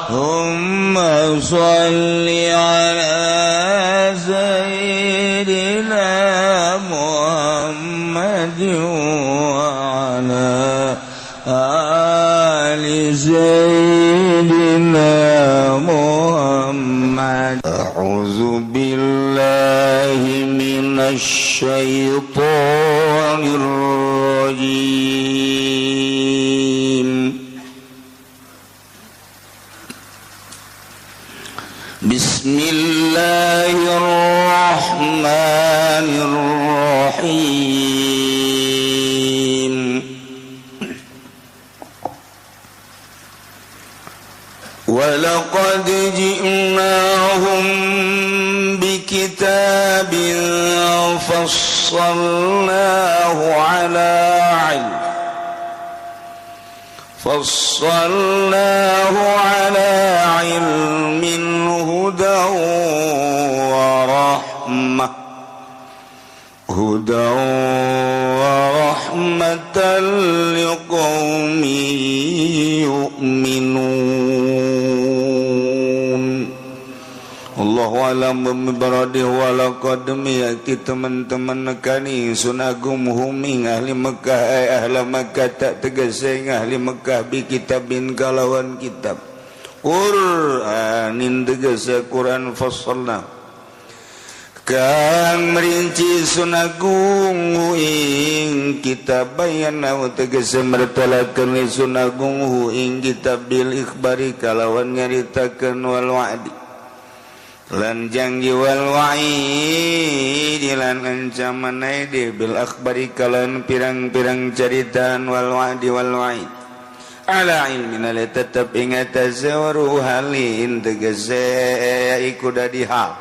اللهم صل على سيدنا محمد وعلى آل سيدنا محمد. أعوذ بالله من الشيطان الرجيم. بسم الله الرحمن الرحيم. ولقد جئناهم بكتاب فصلناه على علم فصلناه على علم هدى ورحمة هدى ورحمة لقوم يؤمنون. Allahu alam bibaradi walaqad miyati teman-teman nekani sunagum huming ahli Mekah ay ahli Mekah tak tegese ahli Mekah bi kitabin kalawan kitab Qur'anin tegese Qur'an fassalna kang merinci sunagung ing kitab bayana tegese mertelakeun sunagung ing kitab bil ikhbari kalawan nyaritakeun wal wa'di lan janji wal wa'id lan ancaman aide bil akhbari kalan pirang-pirang caritaan wal wa'di wal wa'id ala ilmin ala tetep ingat tazawru halin tegese iku dadi hal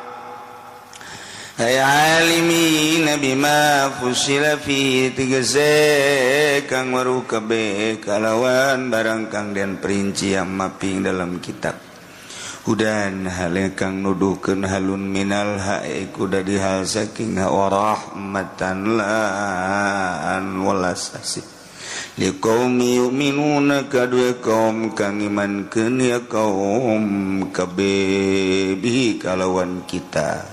ay alimin bima fusila fi tegese kang waru kabeh kalawan barang kang den perinci maping dalam kitab hudan hale kang nuduhkeun halun minal haiku dari hal saking warahmatan lan welas asih liqaumi yu'minuna kadue kaum kang imankeun ya kaum kabeh bihi kalawan kitab.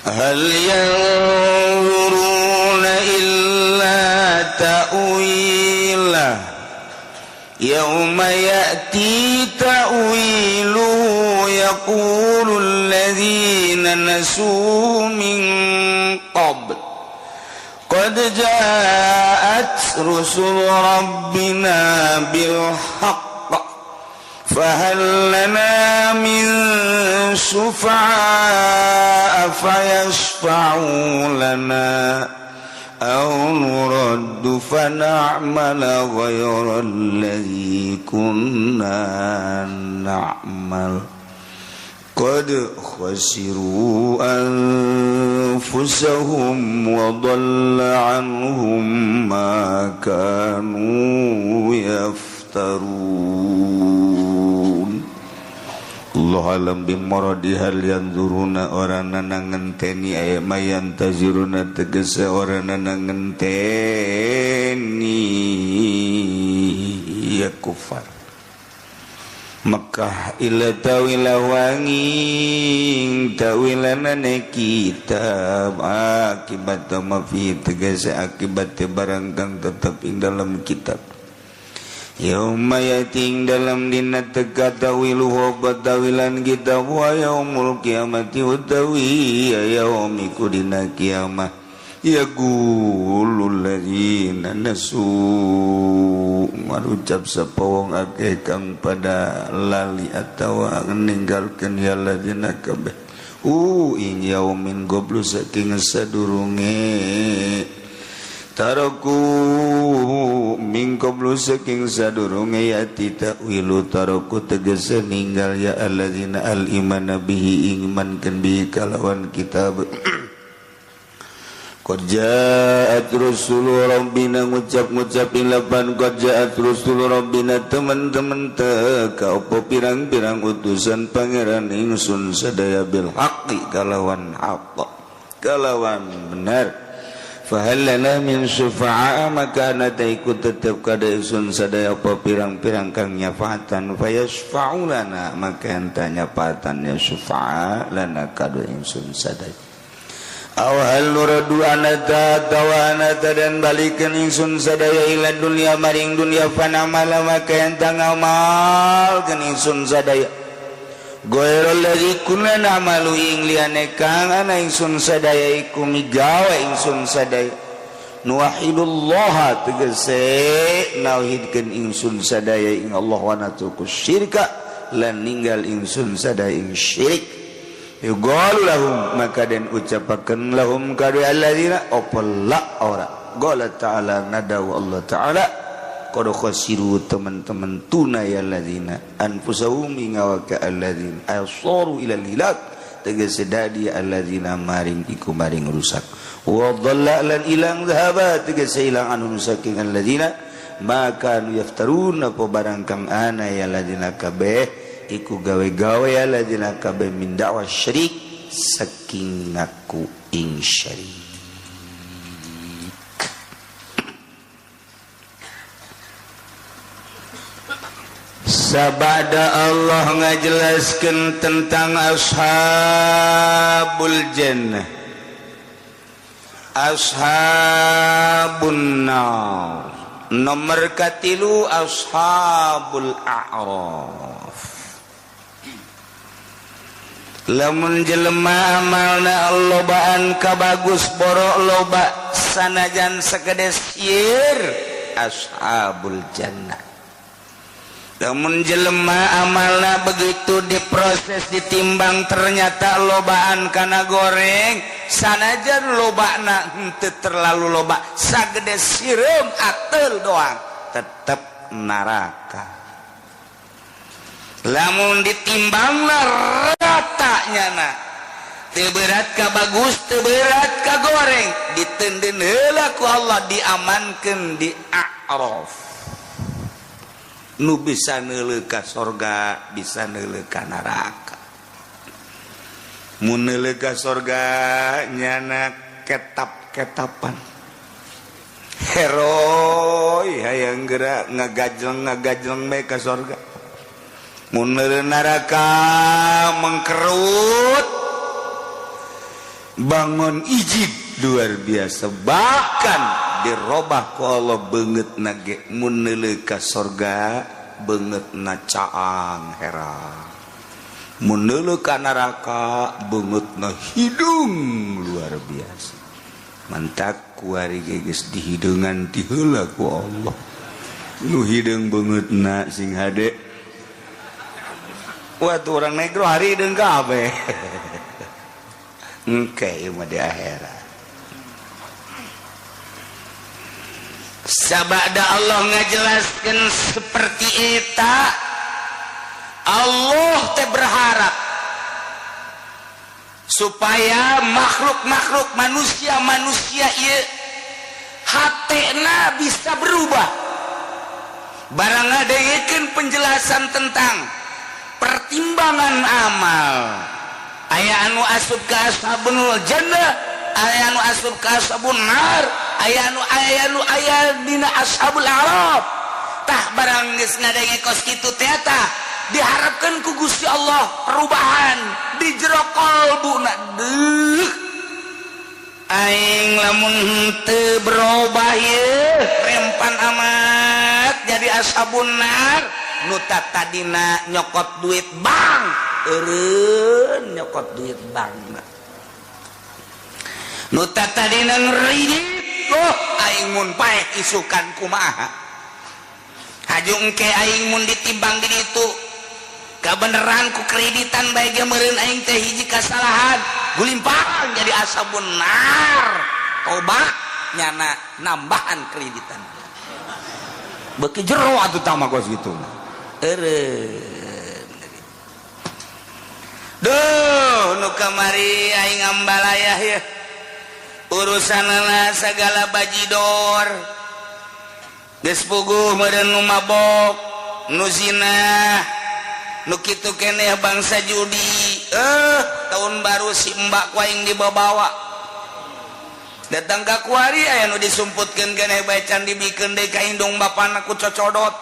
Hal yanzuruna illa ta'wila يوم يأتي تأويله يقول الذين نسوا من قبل قد جاءت رسل ربنا بالحق فهل لنا من شفعاء فيشفعوا لنا أو نرد فنعمل غير الذي كنا نعمل قد خسروا أنفسهم وضل عنهم ما كانوا يفترون. Allah alam bimoradi hal yanzuruna orana ngenteni aya mayan taziruna tegese orana ngenteni ya kufar Mekah ila tawila wanging tawilanane kitab akibat ma fi tegese akibat barang kang tetep ing dalam kitab yauma yating dalam dina teka tawiluhu tawilan kitab wa yaumul kiamati utawi yaumiku dina kiamah yaqulul ladzina nasu marucap sapa wong akeh kang pada lali atawa ninggalkeun ya ladzina kabeh ing yaumin goblu saking sadurunge taraku min qablu saking sadurunge yati ta'wilu taraku tegese ninggal ya alladzina al imana bihi imankeun bihi kalawan kitab. Qad ja'at rusulu rabbina ngucap-ngucap lapan qad ja'at rusulu rabbina teman-teman teka opo pirang-pirang utusan pangeran ingsun sadaya bil haqqi kalawan haqq kalawan benar. Fahal lana min syufa'a, maka ana iku tetep kada ingsun sadaya apa pirang-pirang kang nyafaatan. Fayasfa'u lana, maka enta nyafaatan ya syufa'a lana kada ingsun sadaya. Aw hal nuradu anata tawanata dan balikan ingsun sadaya ila dunya maring dunya fanamala, maka enta ngamalkeun ingsun sadaya Goyrul ladzi kunna na'malu ing liyane kang ana ingsun sadaya iku migawe ingsun sadaya. Nuwahidullah tegese nauhidkeun ingsun sadaya ing Allah wa natruku syirka lan ninggal ingsun sadaya ing syirik. Yuqalu lahum, maka den ucapakeun lahum kadu alladzina apa la ora. Qala ta'ala nadaw Allah ta'ala qad khasiru teman-teman tuna ya alladzina anfusahum ingawaka alladzina asaru ila hilak tegese dadi alladzina maring iku maring rusak wa dhalla lan ilang dhahaba tegese ilang anhum saking alladzina maka yaftarun apa barang kang ana ya alladzina kabeh iku gawe-gawe alladzina kabeh min da'wa syirik saking ngaku ing syirik. Sabada Allah ngajelaskan tentang ashabul jannah, ashabun nar, nomor katilu ashabul a'raf. Lamun jelema amalna lobaan kabagus borok loba sanajan sakedes sieur ashabul jannah. Lamun jelema amalna begitu diproses ditimbang ternyata lobaan kana goreng sanajan lobana henteu terlalu loba sagede sireum ateul doang tetep neraka. Lamun ditimbangna rata nyana teu berat ka bagus teu berat ka goreng ditendeun heula ku Allah diamankeun di A'raf. Nu bisa neuleuh ka sorga bisa neuleuh ka neraka. Mun neuleuh ka sorga nyana ketap-ketapan heroi hayang geura ngagajleng-ngagajleng bae ka sorga. Mun neuleuh neraka mengkerut bangun ijib luar biasa bahkan dirobah ku Allah beungeut na ge. Mun neuleuh ka sorga beungeut na caang herang, mun neuleuh ka neraka beungeut na hidung luar biasa. Mantak kuari ge geus dihideungan ti heula ku Allah nu hideung beungeut na sing hade. Wah tuh orang negro hari hideung kabeh. Engke ieu mah di akhirat. Sabada Allah ngajelaskan seperti eta, Allah teh berharap supaya makhluk-makhluk manusia-manusia ieu hatena bisa berubah. Barang ngadengekeun penjelasan tentang pertimbangan amal, aya anu asup ka ashabul jannah, aya anu asup ka ashabun nar, aya anu aya anu aya dina ashabul a'raf. Tah barang geus ngadenge kos kitu teh tah diharapkeun ku Gusti Allah perubahan di jero kalbuna. Deuh aing lamun henteu berubah ieu rempan amat jadi ashabun nar. Nu tadina nyokot duit bank eureun nyokot duit bank, nu tadina ngridit oh aing mun paeh isukan kumaha haju engke aing mun ditimbang di ditu kabeneran ku kreditan bae ge meureun aing teh hiji kasalahan gulimpang jadi ashabun nar. Tobat nyana nambahan kreditan beuki jero atuh tah mah kos kitu mah eureun. Duh nu kamari aing ambalayah ya urusanana sagala bajidor geus puguh meureun nu mabok nu zina nu kitu keneh bangsa judi. Tahun baru si mbak ku aing dibawa. Datang ka kuari aya nu disumputkeun keneh bae can dibikeun deui ka indung bapana ku cocodot.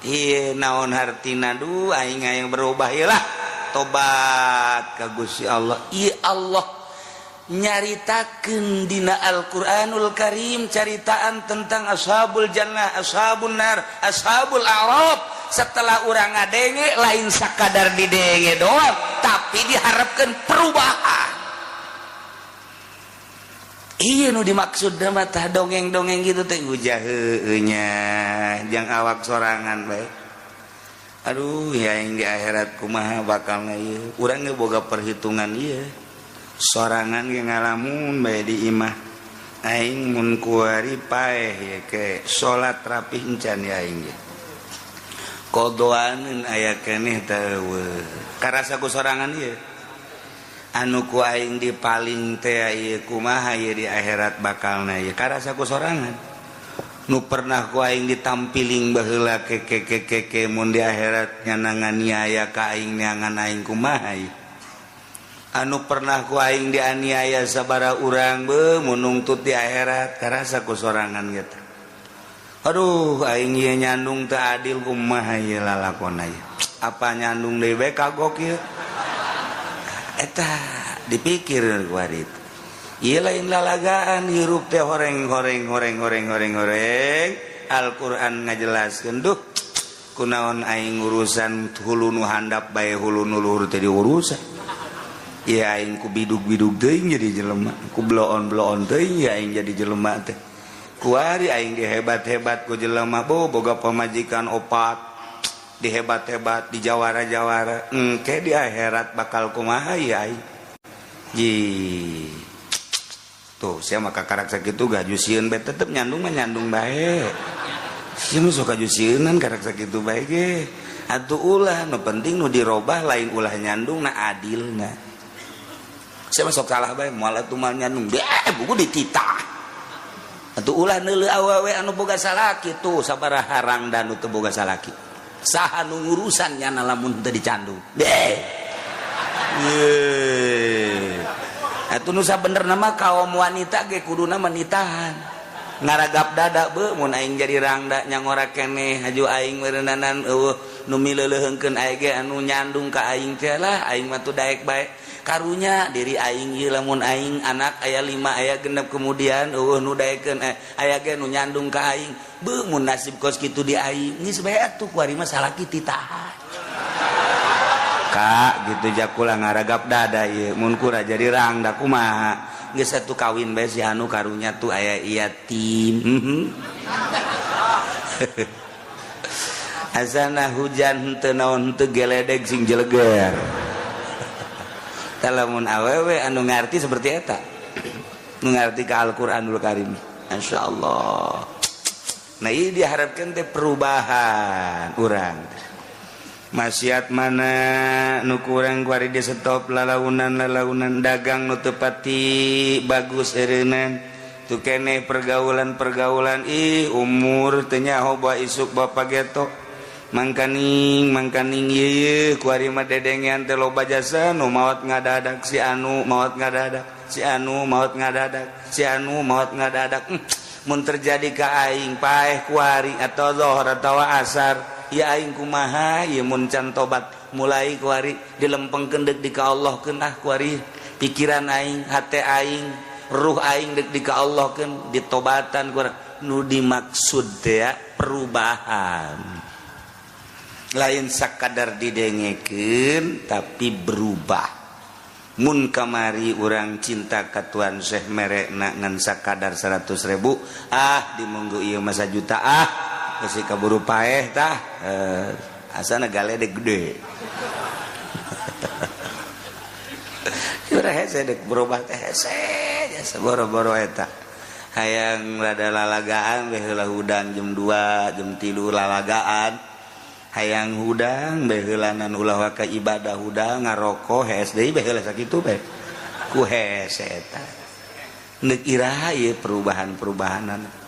Ieu naon hartina duh aing hayang berubah ieu lah. Tobat ka Gusti Allah. Ieu Allah nyaritakeun dina Al-Qur'anul Karim caritaan tentang ashabul jannah, ashabun nar, ashabul a'raf. Setelah urang ngadenge lain sakadar didenge doang, tapi diharapkan perubahan. Iya nu dimaksud mah tah dongeng-dongeng gitu teh ujah heueuh nya jang awak sorangan bae. Aduh ya yang di akhirat kumaha bakalna ieu. Urang ge boga perhitungan ieu. Sorangan ge ngalamun bae di imah. Aing mun kuari paeh ye ke salat rapih encan ya aing ge. Kodoaneun aya keneh teh eueuh. Karasa ku sorangan ieu. Anu ku aing dipaling teh ieu kumaha ieu di akhirat bakalna ieu. Karasa ku sorangan. Nu pernah ku aing ditampiling baheula ke ke ke ke ke mun di akhirat nyana nganiaya ka aing neangan aing kumaha ieu. Anu pernah ku aing dianiaya sabara urang beuh mun nungtut di akhirat karasa ku sorangan gitu. Aduh aing ieu nyandung teu adil kumaha ieu lalakonna ieu. Apa nyandung deui bae kagok ieu. Eta dipikir ku ari itu. Ieu lain lalagaan hirup teh horeng horeng horeng horeng horeng horeng. Al-Qur'an ngajelaskeun duh kunaon aing urusan hulu nu handap bae hulu nu luhur teh diurusan. Ya aing ku bidug-bidug teuing jadi jelema, ku bloon-bloon teuing ya aing jadi jelema teh. Kuari aing dihebat-hebat ku jelema bo boga pamajikan opat, dihebat-hebat di jawara-jawara. Engke di akhirat bakal kumaha ya aing. Ji. Tuh, sia mah kakarak sakitu gaju sieun bae tetep nyandung mah nyandung bae. Sia mah sok gaju sieunan karak sakitu bae ge. Atuh ulah nu penting nu dirobah lain ulah nyandung na adilna. Sia mah sok salah bae moal atuh mal nyandung deh buku dititah. Atuh ulah neuleuh awewe anu boga salaki tuh sabaraha rangda nu teu boga salaki. Saha nu ngurusan nyana lamun teu dicandung. Deh. Ye. Atuh nu sabenerna mah kaum wanita ge kuduna menitahan. Ngaragap dada beuh mun aing jadi rangda nyangora keneh haju aing meureunnanan eueuh nu mileuleuheungkeun aing ge anu nyandung ka aing teh lah aing mah tuh daek bae. Karunya diri aing ieu lamun aing anak aya 5 aya 6 kemudian eueuh nu daekeun aya ge nu nyandung ka aing beuh mun nasib kos kitu di aing geus bae atuh kuari mah salaki titahan. Kak gitu jakula ngaragap dada ieu mun kura jadi rangda kumaha geus atuh kawin bae si anu karunya tuh aya yatim. Asana hujan henteu naon henteu geledeg sing jeleger. Lamun awewe anu ngarti seperti eta nu ngarti ka Al-Qur'anul Karim insyaallah. Nah ieu diharapkeun teh perubahan urang maksiat mana nu kurang kuari di stop lalaunan-lalaunan dagang nu teu pati bagus eureunnan tu keneh pergaulan-pergaulan ih umur teu nyaho bae isuk bapa geto mangkaning mangkaning ieu kuari mah dedengean teh loba jasa nu maot ngadadak si anu maot ngadadak si anu maot ngadadak si anu maot ngadadak. Mun terjadi ka aing paeh kuari atau zuhur atau asar ya aing kumaha ieu mun can tobat mulai kuari dilempengkeun deuk di ka Allah keun ah kuari pikiran aing hate aing ruh aing deuk di ka Allah keun ditobatan kuari nu dimaksud teh perubahan lain sakadar didengekeun tapi berubah. Mun kamari urang cinta ka Tuan Syekh merekna ngan sakadar 100.000 ah dimunggu ieu mah sajuta ah geus kaburu paeh tah asana galedeg gede. Urang hese dek berubah teh hese jasa boro-boro eta hayang rada lalagaan we heula hudang jam 2 jam 3 lalagaan hayang hudang bae heulanan ulah waka ibadah hudang ngaroko hees deui bae heula sakitu bae ku hese eta neuk iraha ieu perubahan-perubahanan.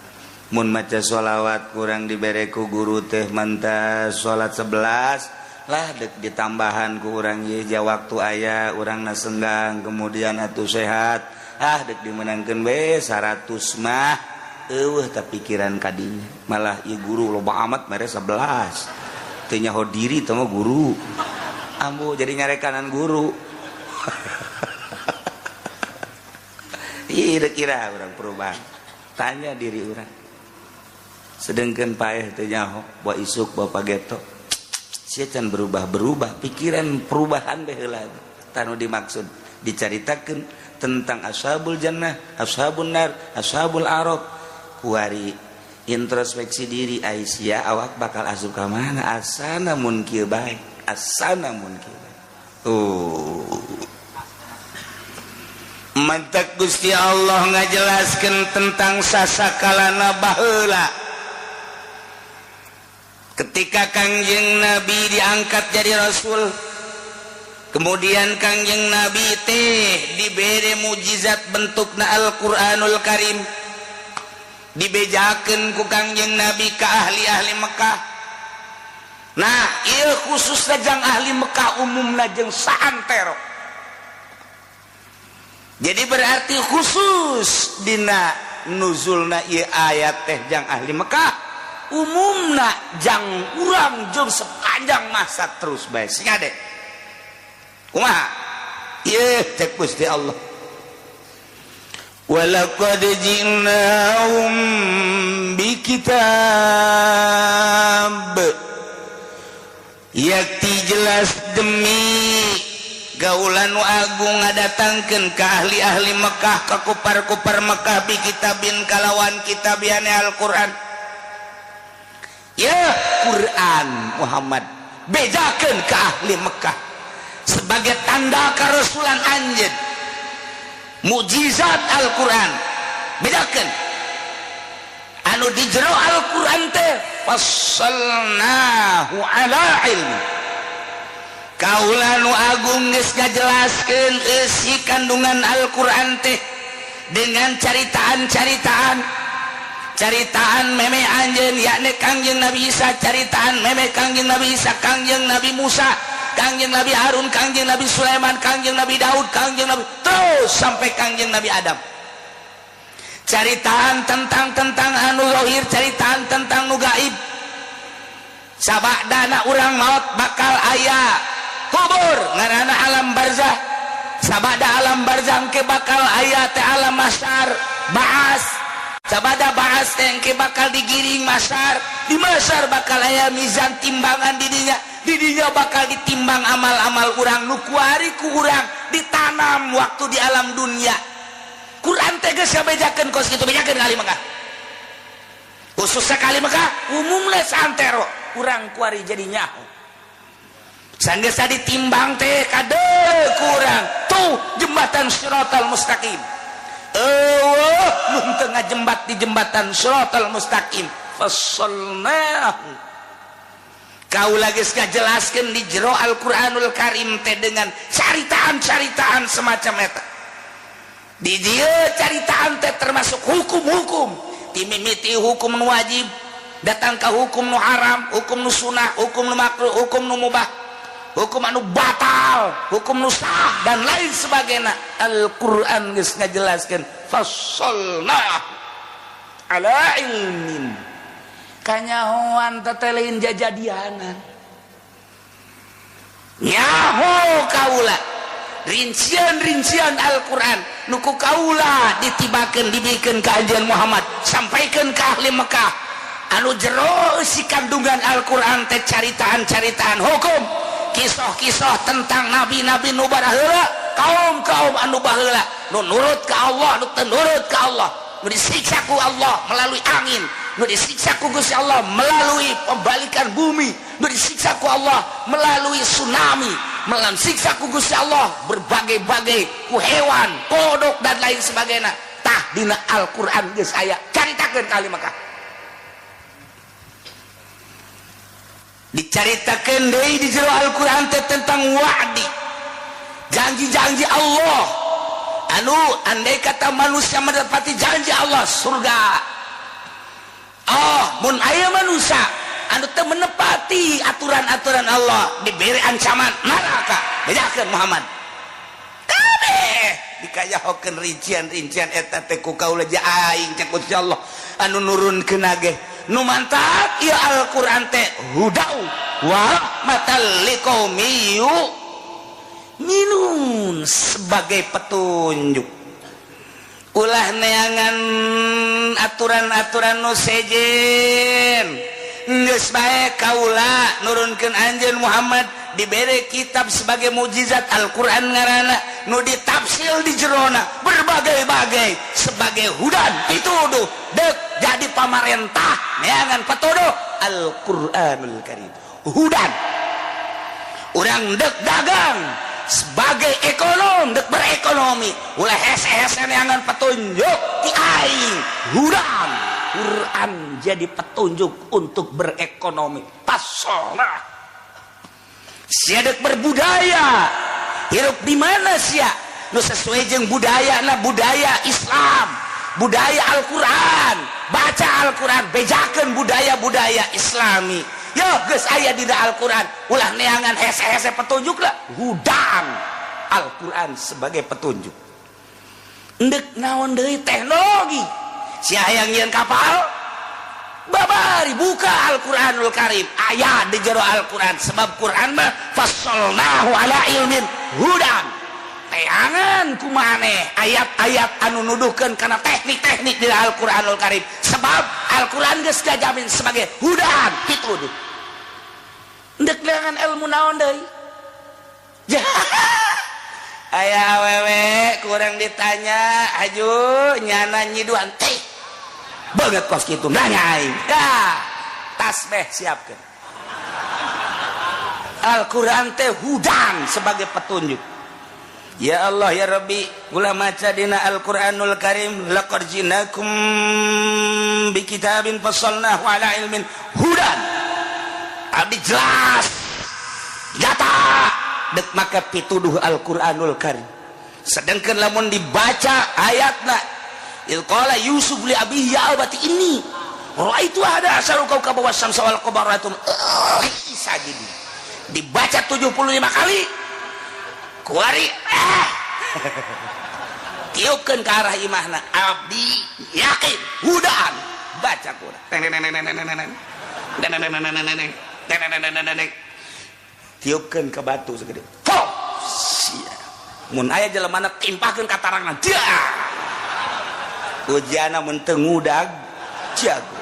Mun maca sholawat kurang dibere ku guru teh mantas salat 11 lah dek ditambahan ku urang ieu ja waktu aya urangna senggang kemudian atuh sehat Ah, dek dimenangkeun we 100 mah eueuh tah pikiran kadinya. Malah ieu guru loba amat mere 11. Teu nyaho diri teh mah guru. Ambu jadi nyarekanan guru. Ih, kira orang perubahan. Tanya diri orang. Sedengkeun paeh teu nyaho, bawa isuk bawa pageto. Sia can berubah-berubah, pikiran perubahan bae heula. Tanu dimaksud dicaritakeun tentang ashabul jannah, ashabun nar, ashabul arab. Kuari introspeksi diri Aisyah awak bakal asup ka mana? Asana mun kieu bae, asana mun kieu bae. Oh. Mantak Gusti Allah ngajelaskeun tentang sasakalana baheula. Ketika Kangjeng Nabi diangkat jadi rasul, kemudian Kangjeng Nabi teh dibere mujizat bentukna Al-Qur'anul Karim. Dibejakeun ku Kangjeng Nabi ka ahli-ahli Mekah. Nah, ieu khususna jang ahli Mekah umumna jeung saantero. Jadi berarti khusus dina nuzulna ieu ayat teh jang ahli Mekah, umumna jang urang jeung sepanjang masa terus bae. Sing ade. Kumaha? Ieu cek Gusti Allah. Walaqad ji'nahum bikitab. Yakti jelas demi gaulan nu agung ngadatangkeun ka ahli-ahli Mekah, ka kupar-kupar Mekah bi kitabin kalawan kitabiane Al-Qur'an. Ya Quran Muhammad bejakeun ka ahli Mekah sebagai tanda karasulan anjeun. Mujizat Al-Qur'an bejakeun anu di jero Al-Qur'an teh fassalnahu ala ilmi. Kaula nu agung geus ngajelaskeun eusi kandungan Al-Qur'an teh dengan caritaan-caritaan, caritaan meme anjeun yakni Kangjeng Nabi Isa, caritaan meme Kangjeng Nabi Isa, Kangjeng Nabi Musa, Kangjeng Nabi Harun, Kangjeng Nabi Sulaiman, Kangjeng Nabi Daud, Kangjeng Nabi terus sampai Kangjeng Nabi Adam. Caritaan tentang anu zahir, caritaan tentang nu gaib. Sabadana urang maot bakal aya kubur ngaranna alam barzah. Sabada alam barzah engke bakal aya teh alam mahsyar, baas. Sabada baas teh engke bakal digiring mahsyar. Di mahsyar bakal aya mizan timbangan didinya. Didinya bakal ditimbang amal-amal urang nu kuari ku urang ditanam waktu di alam dunia. Quran teh geus ngabejakeun kos kitu, bejakeun ka ahli Mekah. Khususnya ka ahli Mekah, umumna saantero urang kuari jadi nyaho. Sanggeus ditimbang teh kade kurang tuh jembatan Shiratal Mustaqim. Eueuh mun teu ngajembat di jembatan Shiratal Mustaqim. Fassalnahu. Kaula geus ngajelaskeun di jero Al-Qur'anul Karim teh dengan caritaan-caritaan semacam eta. Di dieu caritaan teh termasuk hukum-hukum. Timimiti hukum nu wajib, datang ka hukum nu haram, hukum nu sunah, hukum nu makruh, hukum nu mubah, hukum anu batal, hukum nu sah dan lain sebagainya. Al-Qur'an geus ngajelaskeun fassalna ala ilmin. Kanyahoan tetelein jajadianan. Nyaho kaula rincian-rincian Al-Qur'an nu ku kaula ditibakeun dibikeun ka anjeun Muhammad, sampaikeun ka ahli Mekah. Anu jero eusi kandungan Al-Qur'an teh caritaan-caritaan hukum, kisah-kisah tentang nabi-nabi nu baheula, kaum-kaum anu baheula nu nurut ka Allah, nu teu nurut ka Allah, nu disiksa ku Allah melalui angin, nu disiksa ku Gusti Allah melalui pembalikan bumi, nu disiksa ku Allah melalui tsunami, melalui siksa ku Gusti Allah berbagai-bagai ku hewan, kodok dan lain sebagainya. Tah dina Al-Qur'an geus aya caritakeun ka ahli Mekah. Dicaritakeun deui di jero Al-Qur'an teh tentang wa'di, janji-janji Allah. Anu andai kata manusia mendapati janji Allah surga. Oh, mun aya manusia anu teu menepati aturan-aturan Allah diberi ancaman neraka. Bejakeun Muhammad. Kabeh Dikayahokeun rincian-rincian eta teh ku kaula aing cek Gusti Allah anu nurunkeun ge. Nu mantap ieu Al-Qur'an teh hudau wa rahmatal liqaumi yu'minun sebagai petunjuk. Ulah neangan aturan-aturan nu sejen. Geus bae kaula nurunkeun anjeun Muhammad dibere kitab sebagai mukjizat Al-Qur'an ngaranna nu ditafsil di jerona berbagai-bagai sebagai hudan pituduh dek jadi pamarentah neangan patuduh Al-Qur'anul Karim hudan. Urang dek dagang sebagai ekonom dek berekonomi ulah hese-hese neangan petunjuk ti aing hudan. Quran jadi petunjuk untuk berekonomi pasona. Sia dek berbudaya hirup di mana sia nu sesuai jeung budaya na budaya Islam, budaya Al-Quran, baca Al-Quran, bejakeun budaya-budaya Islami. Yo geus aya dina Al-Quran, ulah neangan hese-hese petunjuk lah hudang Al-Quran sebagai petunjuk. Endek naon deui teknologi sia hayang nyieun kapal babari buka Al-Quranul Karim aya di jero Al-Quran sebab Quran mah fassalnahu ala ilmin hudan. Teangan kumaneh ayat-ayat anu nuduhkeun kana teknik-teknik di Al-Quranul Karim sebab Al-Quran geus dijamin sebagai hudan pituduh. Endek neangan ilmu naon deui? Aya awewe kurang ditanya aju nyana nyiduan teh banget kos kitu nanya aing. Dah tasbih siapkeun. Al-Quran teh hudan sebagai petunjuk. Ya Allah ya Rabbi ulah maca dina Al-Qur'anul Karim laqad jinakum bi kitabin fassalnahu ala ilmin hudan. Abdi jelas nyata dek maka pituduh Al-Qur'anul Karim. Sedangkan lamun dibaca ayatna il qala Yusuf li abihi ya abati inni ra'aitu ahada asyara kawkaban wasyamsa wal qamara sajidi. Dibaca 75 kali kuari tiupkeun ka arah imahna abdi yakin hudan baca Quran tiupkeun ka batu segede pop sia mun aya jelemana timpahkeun ka tarangan dia ujiana mun teu ngudag jago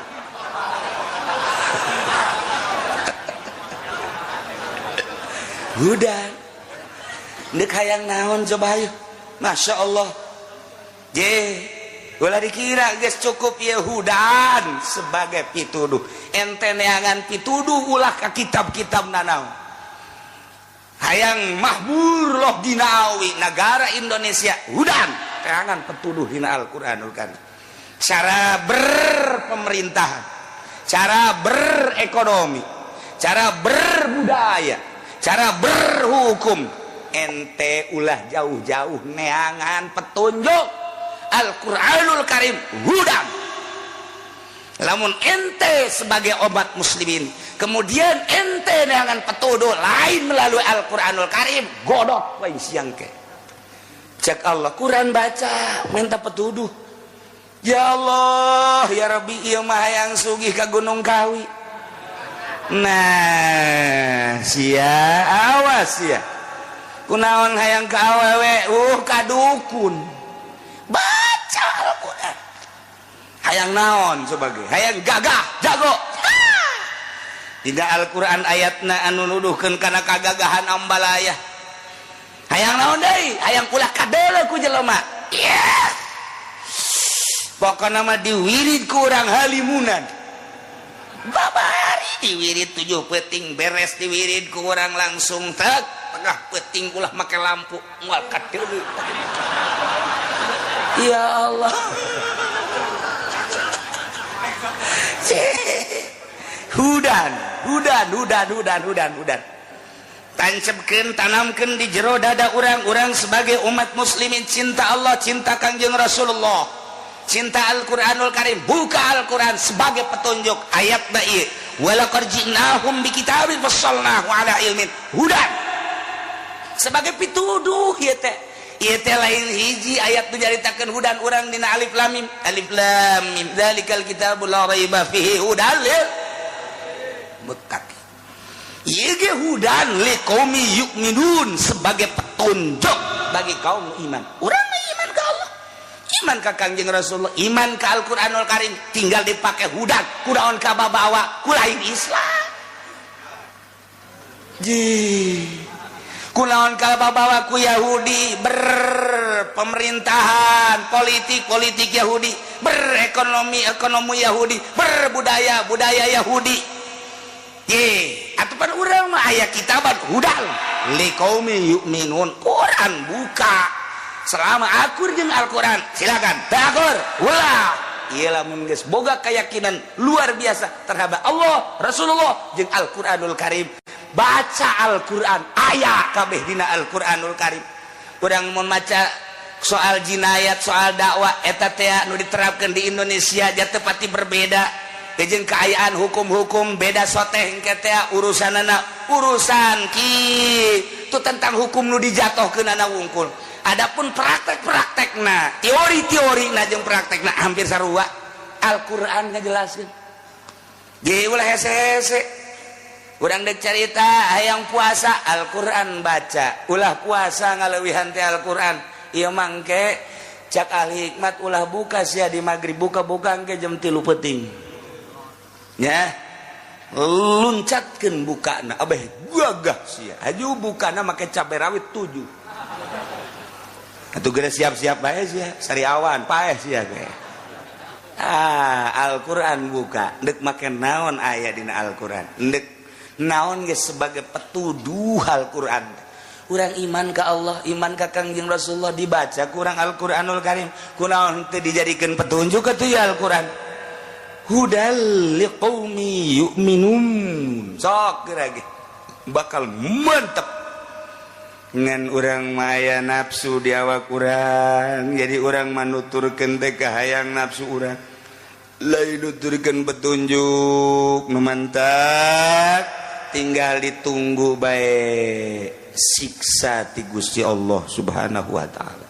hudan. Ndek hayang naon coba ayo Masya Allah je ulah dikira geus cukup Yehudan sebagai pituduh ente neangan pituduh ulah ka kitab-kitab nanaon hayang mahmur loh dinawi negara Indonesia hudan teangan petuduh dina Al-Qur'anul Karim cara berpemerintahan, cara berekonomi, cara berbudaya, cara berhukum. Ente ulah jauh-jauh neangan petunjuk Al-Qur'anul Karim hudan. Lamun ente sebagai obat muslimin kemudian ente neangan petuduh lain melalui Al-Qur'anul Karim godok wae siang ke. Cek Allah Quran baca minta petuduh. Ya Allah ya Rabbi ieu mah hayang sugih ka Gunung Kawi. Nah sia awas sia kunaon hayang ka awewe ka dukun baca Al-Qur'an hayang naon sebagai hayang gagah jago. Tidak Al-Qur'an ayatna anu nuduhkeun kana kagagahan ambalaya hayang naon deui hayang ulah kadeuleu ku jelema yeah. Pokona mah diwirid ku urang halimunan babari diwirid 7 peuting beres diwirid ku urang langsung tek tengah peuting ulah make lampu moal kadeuleu. Ya Allah. Hudan hudan hudan hudan hudan hudan. Tancapkeun tanamkeun di jero dada urang-urang sebagai umat muslimin cinta Allah, cinta Kangjeng Rasulullah, cinta Al-Qur'anul Karim. Buka Al-Qur'an sebagai petunjuk ayatna ieu walaqad ji'nahum bikitabin fassalnahu ala ilmin hudan sebagai pituduh ieu teh. Ieu teh lain hiji ayat nu nyaritakeun hudan urang dina alif lam mim. Alif lam mim dzalikal kitabul la raiba fihi hudan lil muttaqin. Ieu ge hudan liqaumi yu'minun, sebagai petunjuk bagi kaum iman. Urang mah iman ka Allah, iman ka Kangjeng Rasulullah, iman ka Al-Qur'anul Karim, tinggal dipakai hudan kunaon kababawa ku lain Islam. Ji kunaon kababawa ku Yahudi, berpemerintahan politik politik Yahudi, berekonomi ekonomi Yahudi, berbudaya budaya Yahudi. Ye atuh pan urang mah aya kitaban hudan liqaumi yu'minun. Quran buka selama akur jeung Al-Quran silakan, teu akur ulah. Ieu lamun geus boga keyakinan luar biasa terhadap Allah, Rasulullah jeung Al-Qur'anul Karim, baca Al-Qur'an aya kabeh dina Al-Qur'anul Karim. Urang mun maca soal jinayat, soal dakwah eta teh nu diterapkan di Indonesia jatuh pati berbeda jeung keayaan hukum-hukum beda soteh engke teh urusanana urusan ki itu tentang hukum nu dijatuhkeun ana wungkul. Adapun praktek-praktekna, teori-teori na jeung praktekna hampir sarua. Al-Qur'an ngajelaskeun. Ge ulah hese-hese. Urang dek carita hayang puasa, Al-Qur'an baca. Ulah puasa ngaleuwihan teh Al-Qur'an. Ieu mangke cak ahli hikmat ulah buka sia di maghrib, buka-buka engke jam 3 peuting. Ya. Luncatkeun bukana abeh gagah sia. Haju bukana make cabe rawit 7. Atuh geus siap-siap bae sia, sariawan paeh sia ge. Ah, Al-Qur'an buka, deuk make naon aya dina Al-Qur'an. Deuk naon ge sebagai petuduh Al-Qur'an. Urang iman ka Allah, iman ka Kangjeng Rasulullah, dibaca kurang Al-Qur'anul Karim. Kunaon teu dijadikeun petunjuk atuh ya Al-Qur'an. Hudal liqaumi yu'minun. Sok geura ge bakal mantep. Ngan urang maya nafsu di awak urang, jadi urang manuturkeun teh kahayang nafsu urang, lain nuturkeun petunjuk nu mantak. Tinggal ditunggu bae siksa ti Gusti Allah Subhanahu wa taala.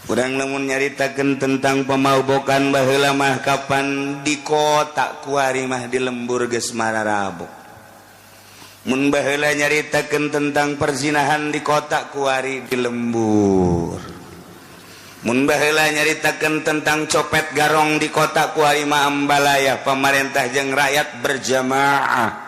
Urang lamun nyaritakeun tentang pemabokan baheula mah kapan di kota kuari mah di lembur geus mararabok. Mun baheula nyaritakeun tentang perzinahan di kota kuari di lembur. Mun baheula nyaritakeun tentang copet garong di kota kuari mah ambalaya pemerintah jeung rakyat berjamaah.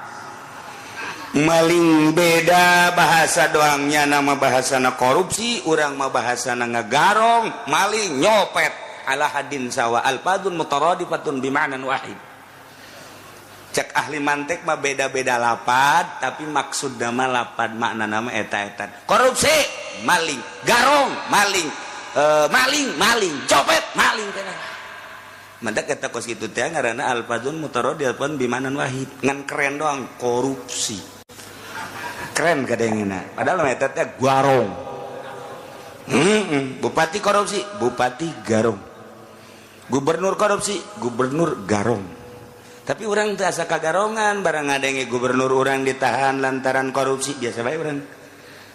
Maling beda bahasa doangnya, nama bahasana korupsi, urang mah bahasana ngagarong, maling, nyopet, ala hadin sawa, alfadun mutaradifatun bima'nan wahid. Cek ahli mantek mah beda-beda lapad tapi maksud nama lapad makna nama eta-eta. Korupsi, maling, garong, maling, maling, maling, copet, maling kenapa? Mantak kata kos kitu teh ngaranna alfadun mutaradifatun bima'nan wahid. Ngan keren doang korupsi. Keren kadangena. Padahal mah eta teh garong. Bupati korupsi, bupati garong. Gubernur korupsi, gubernur garong. Tapi urang teu asa kagarongan barang ngadenge gubernur urang ditahan lantaran korupsi, biasa bae urang.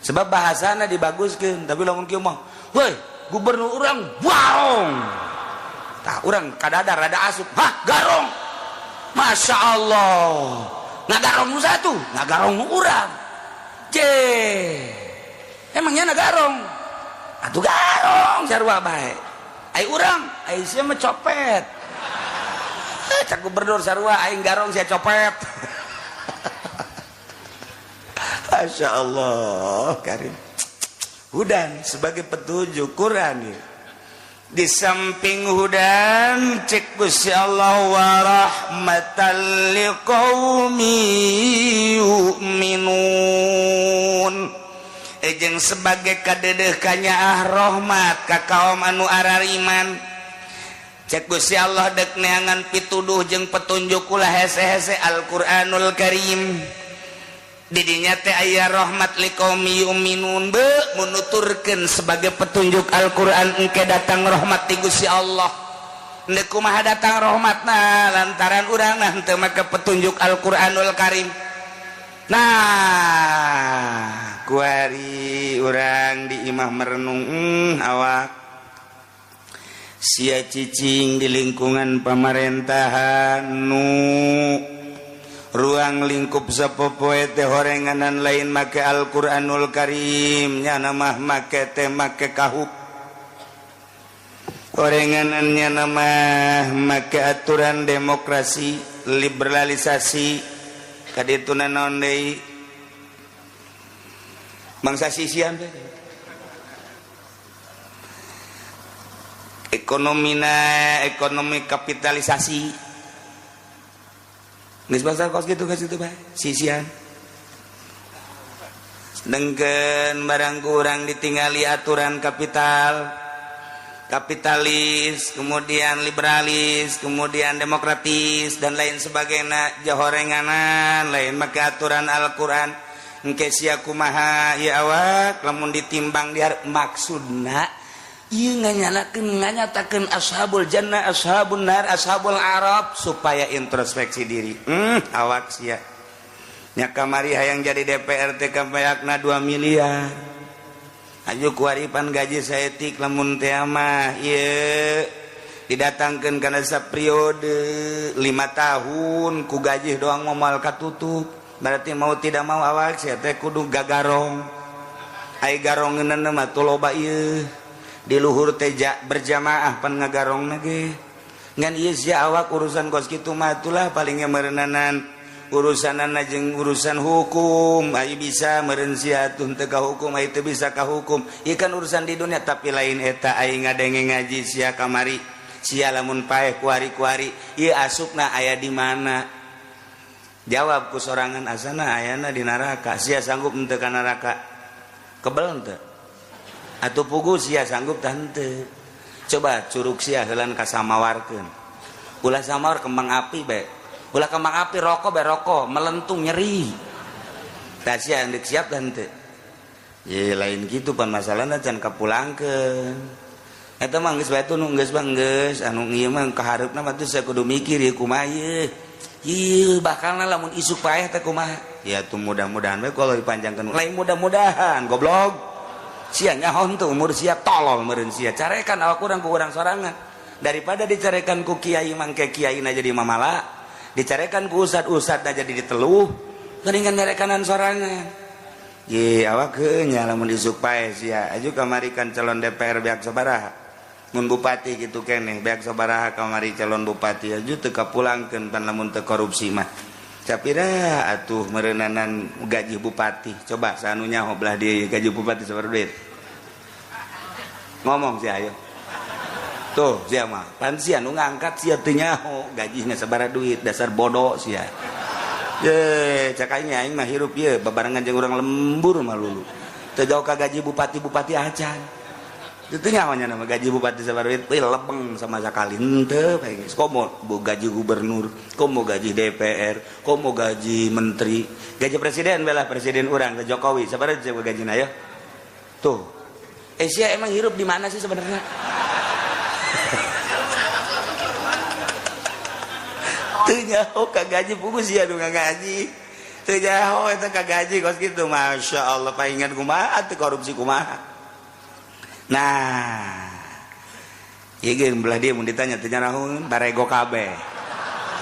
Sebab bahasana dibaguskeun, tapi lamun kieu mah, "Woi, gubernur urang garong." Tah urang kadadar rada asup, "Hah, garong." Masya Allah. Ngagarong nu satu, ngagarong nu urang. C. Emangnya ngagarong? Atuh garong sarua bae. Ai urang, ai sia mah copet. Cak gubernur sarua aing garong sia copet. Masya Allah Karim. Hudan sebagai petunjuk Quran ya. Di samping hudan cek Gusti Allah wa rahmatan liqaumi yu'minun. Jeung sebagai kadedeh kanyaah rahmat ka kaum anu arariman. Cek Gusti Allah dek neangan pituduh jeung petunjuk ulah hese-hese Al-Qur'anul Karim. Didinya teh aya rahmat liqaumi yu'minun, be menuturkeun sebagai petunjuk Al-Qur'an engke datang rahmat ti Gusti Allah. Ndek kumaha datang rahmatna lantaran urang nah teu make petunjuk Al-Qur'anul Karim. Nah, Kuari urang di imah merenung awak sia cicing di lingkungan pamarentahan nu ruang lingkup sapopoe teh horenganan lain make Al-Qur'anul Karim nyana mah make teh make kahup horenganannya nama make aturan demokrasi liberalisasi kaditu naon deui bangsa sisian teh ekonomina ekonomi kapitalisasi geus bangsa kos kitu geus kitu bae sisian sedengkeun barang kurang ditingali aturan kapital kapitalis kemudian liberalis kemudian demokratis dan lain sebagainya jahorenganan lain maka aturan Al-Qur'an engke sia kumaha ieu awak lamun ditimbang di maksudna ieu nganyalakeun nganyatakeun ashabul jannah ashabun nar ashabul arab supaya introspeksi diri awak sia nya kamari hayang jadi DPR teh kabayakna 2 miliar aju kuaripan gaji saeutik lamun teh mah ieu didatangkeun kana sapriode 5 tahun ku gaji doang moal katutup berarti mau tidak mau awak sia teh kudu gagarong ai garongeunna mah teu loba ieu di luhur teh berjamaah pan ngagarongna ge ngan ieu sia awak urusan kos kitu mah atulah palingnya meureunnanan urusanana jeung urusan hukum ayo bisa meureun sia atuh teu ka hukum ayo teu bisa ka hukum ieu kan urusan di dunia tapi lain eta aing ngadenge ngaji sia kamari sia lamun paeh kuari-kuari ieu asupna aya di mana jawab ku sorangan asana ayana di neraka sia sanggup henteu ka neraka kebel henteu atuh pugu sia sanggup tah henteu coba curug sia heulan ka samawarkeun ulah samawar kembang api bae ulah kembang api rokok bae rokok melentung nyeri tah sia deuk siap tah henteu ye lain kitu pan masalahna can kapulangkeun eta mah geus bae nu geus mah geus anu ieu mah kahareupna mah teh sia kudu mikir ieu kumaha ieu ieu bakalna lamun isuk paeh teh kumaha ya tuh mudah-mudahan we kalau dipanjangkeun lain mudah-mudahan goblok sia nyaho henteu umur sia tolol meureun sia carekan awak urang ku urang sorangan daripada dicarekan ku kiai mangke kiaina jadi mamala dicarekan ku ustad-ustad jadi diteluh mendingan nyarekanan sorangan ye awak heuh nya lamun isuk paeh sia aju kamari kan calon DPR beak sabaraha mun bupati kitu keneh beak sabaraha kamari calon bupati aju teu kapulangkeun pan lamun teu korupsi mah capira atuh meureunnanan gaji bupati coba sanu nyaho belah dieu gaji bupati sabaraha duit ngomong sia ayo tuh sia mah pan sia nu ngangkat sia teu nyaho gajina sabaraha duit dasar bodoh sia ye cak aing aing mah hirup ieu babarengan jeung urang lembur mah lulu teu jauh ka gaji bupati-bupati acan teu nyaho nya nama gaji bupati sabaraha duit euy lebeng sama sakali henteu bae geus komo gaji gubernur komo gaji DPR komo gaji menteri gaji presiden belah presiden urang Jokowi sabaraha gajina ayo tuh sia emang hirup di mana sih sebenarnya? Teu nyaho ka gaji pugu sia nu ngagaji. Teu nyaho eta ka gaji kos kitu masyaallah paingan kumaha teu korupsi kumaha. Nah, ieu ge belah dieu mun ditanya teu nyarahoeun barego kabeh.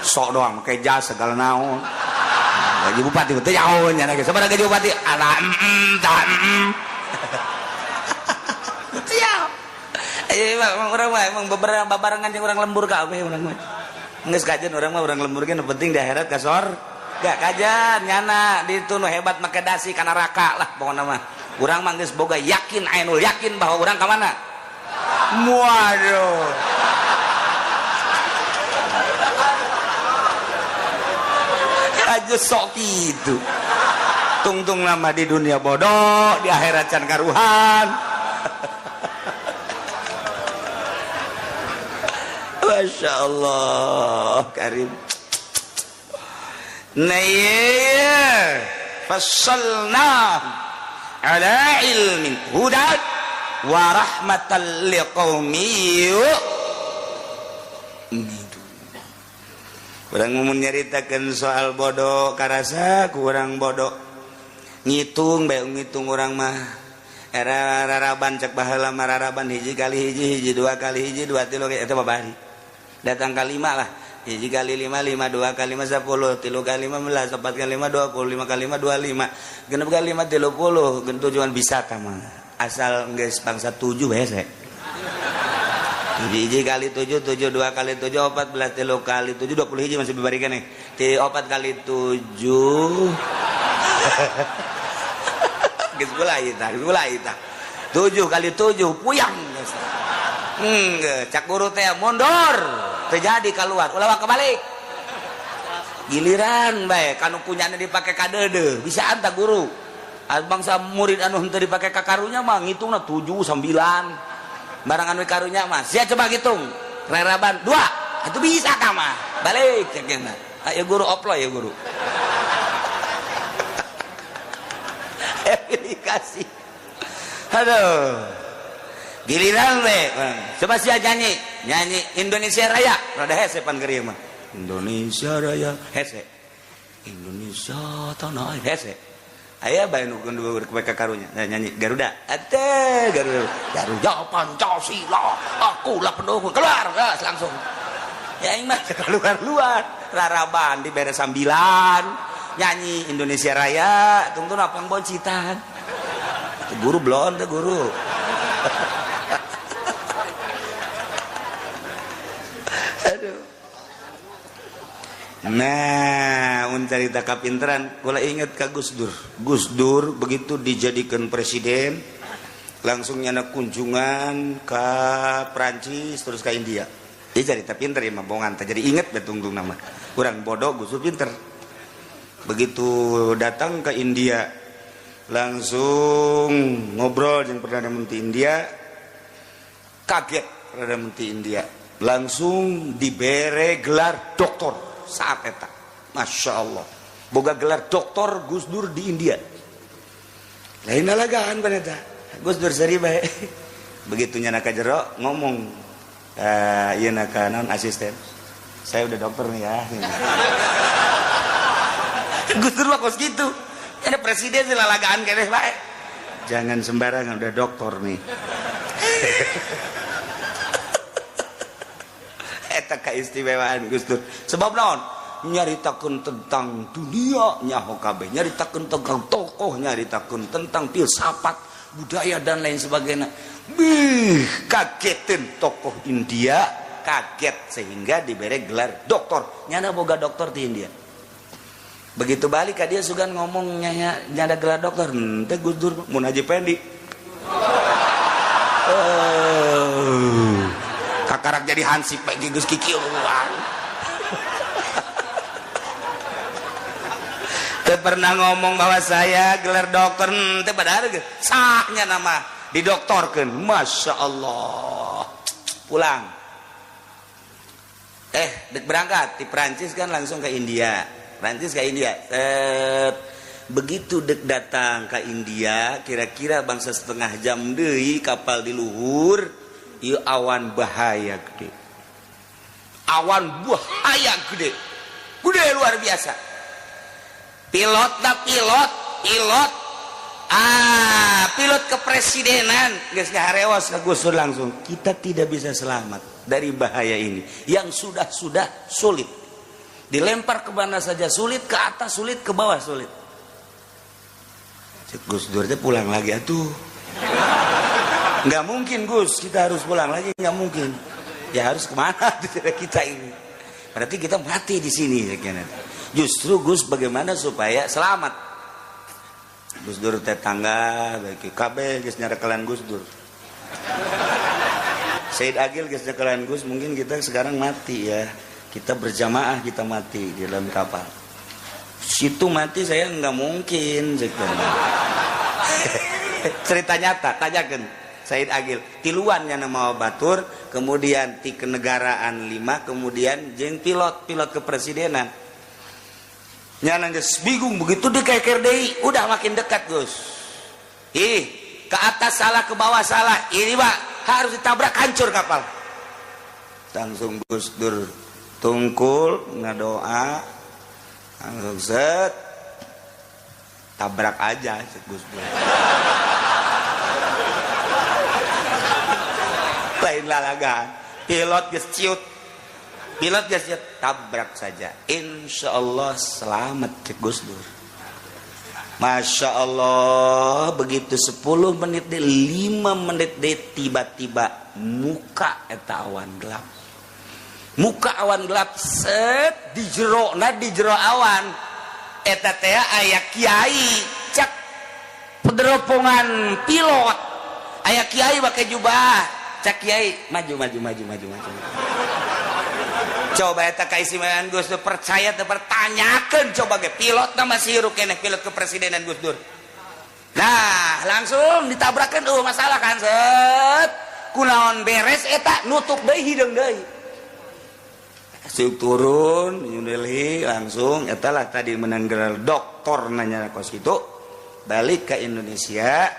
Sok doang make jas segala naon. Gaji bupati teu nyaho nya ge sabaraha gaji bupati? Ala tah. Siap. Emang urang mah emang babarengan jeung urang lembur kabeh urang mah. Geus kajen urang mah urang lembur ge nu penting di akhirat ka sorga kajen nyana ditu nu hebat make dasi ka neraka lah pokona mah. Urang mah geus boga yakin ainul yakin bahwa urang ka mana? Waduh. Aja sok kitu. Tungtung lama di dunia bodoh, di akhirat can karuhan. Masya Allah karim. Nah iya fassalna ala ilmin hudan wa rahmatan liqaumi yu'minun. Urang mun nyaritakeun soal bodoh karasa ku urang bodoh. Ngitung bae ngitung urang mah. Era raraban cek baheula mah raraban hiji kali hiji hiji dua kali hiji dua tilu eta mah bari. Datang ka lima lah. Hiji kali lima lima dua kali lima 10 tilu kali lima 15 empat kali lima 20 lima kali lima 25 genep kali lima 30 genep tujuan bisa tah mah. Asal geus bangsa 7 hese. Hiji kali 7 7 2 kali 7 14 3 kali 7 20 hiji masih bibarikan nih. 4 kali 7 geus mulai tah, geus mulai tah. 7 kali 7 puyang geus. Cak guru teh mundur, teu jadi keluar, ulah kebalik. Giliran bae kanu kunyana dipake ka deudeuh, bisa anta guru. Bangsa murid anu henteu dipake ka karunya mah ngitungna 7 9. Barang anu karunya mah sia coba hitung reraban 2 itu bisa ka mah balik cek geuna ayo guru oplo ya guru aplikasi aduh giliran we coba sia nyanyi nyanyi Indonesia Raya rada hese pan keur mah Indonesia Raya hese Indonesia tanah air hese. Aya bae nu ka karunya nyanyi Garuda ate Garuda Garuda Pancasila akulah pendukung keluar gas langsung ya aing mah keluar-luar raraban dibere sambilan nyanyi Indonesia Raya tungtun apang boncitan guru blon teh guru. Aduh. Nah, carita kapinteran kula inget ka Gus Dur. Gus Dur begitu dijadikan presiden langsung nyana kunjungan ke Prancis terus ke India. Dia carita pinter ya mah bongan teh jadi inget betungtung nama. Kurang bodoh Gus Dur pinter. Begitu datang ke India langsung ngobrol dengan Perdana Menteri India. Kaget Perdana Menteri India. Langsung dibere gelar doktor. Saat eta Masya Allah boga gelar doktor Gus Dur di India lain lalagaan paneta Gus Dur seri bae begitu nyana ka jero ngomong ieu na ka naon asisten saya udah dokter nih ya. Gus Dur mah kos kitu ada presiden sih lalagaan keneh bae jangan sembarangan udah dokter nih. Eta keistimewaan Gus Dur sebab naon nyaritakeun tentang dunia nyaho kabeh nyaritakeun tentang tokoh nyaritakeun tentang filsafat budaya dan lain sebagainya. Bih kagetin tokoh India kaget sehingga diberi gelar doktor nyana boga doktor di India. Begitu balik ka dia sugan ngomong nyana gelar doktor teh Gus Dur mun Haji Pendi kakarak jadi hansip bae geus kikieuan. Teu pernah ngomong bahwa saya gelar dokter teu padahal sahnya nama didoktorkeun. Masya Allah. Pulang. Dek berangkat di Prancis kan langsung ke India. Prancis ke India. Begitu dek datang ke India kira-kira bangsa setengah jam deui kapal di luhur. Ieu awan bahaya gede. Awan bahaya gede. Gede luar biasa. Pilot dah pilot, pilot. Pilot kepresidenan geus ngaharewas ka Gus Dur langsung. Kita tidak bisa selamat dari bahaya ini. Yang sudah-sudah sulit. Dilempar ke mana saja sulit, ke atas sulit, ke bawah sulit. Cek Gus Dur teh pulang lagi atuh. Nggak mungkin Gus, kita harus pulang lagi, nggak mungkin. Ya harus kemana kita ini? Berarti kita mati di sini. Justru Gus bagaimana supaya selamat? Gus Dur tetangga, baik KB geus nyarekelan Gus Dur. Said Agil geus nyarekelan Gus, mungkin kita sekarang mati ya. Kita berjamaah kita mati di dalam kapal. Situ mati saya nggak mungkin. Cerita nyata, tanyakan. Said Agil tiluannya nama batur kemudian ti kenegaraan 5 kemudian jeung pilot kepresidenan nyana geus bingung begitu dikeker deui udah makin dekat Gus. Ih ke atas salah ke bawah salah ini Pak harus ditabrak hancur kapal. Langsung Gus Dur tungkul ngadoa langsung set Tabrak aja cek Gus Dur. Lain lalagan. Pilot geus ciut. Pilot geus ciut, tabrak saja. Insya Allah selamat cek Gus Dur. Masya Allah, begitu 10 menit deh, 5 menit deh, tiba-tiba muka eta awan gelap. Muka awan gelap set di jero, nah di jero awan eta teh aya kiai cak pederopongan pilot. Aya kiai pakai jubah, cak kiai maju maju maju maju maju. Coba eta kaistimewaan Gus Dur, percaya teu pertanyakeun coba ge pilot na masih hirup keneh pilot kepresidenan Gus Dur. Nah, langsung ditabrakeun eueuh masalah kan set. Kunaon beres eta nutup deui hideung deui. Siuk turun New Delhi langsung eta lah tadi menang gelar doktor nanya kos kitu. Balik ke Indonesia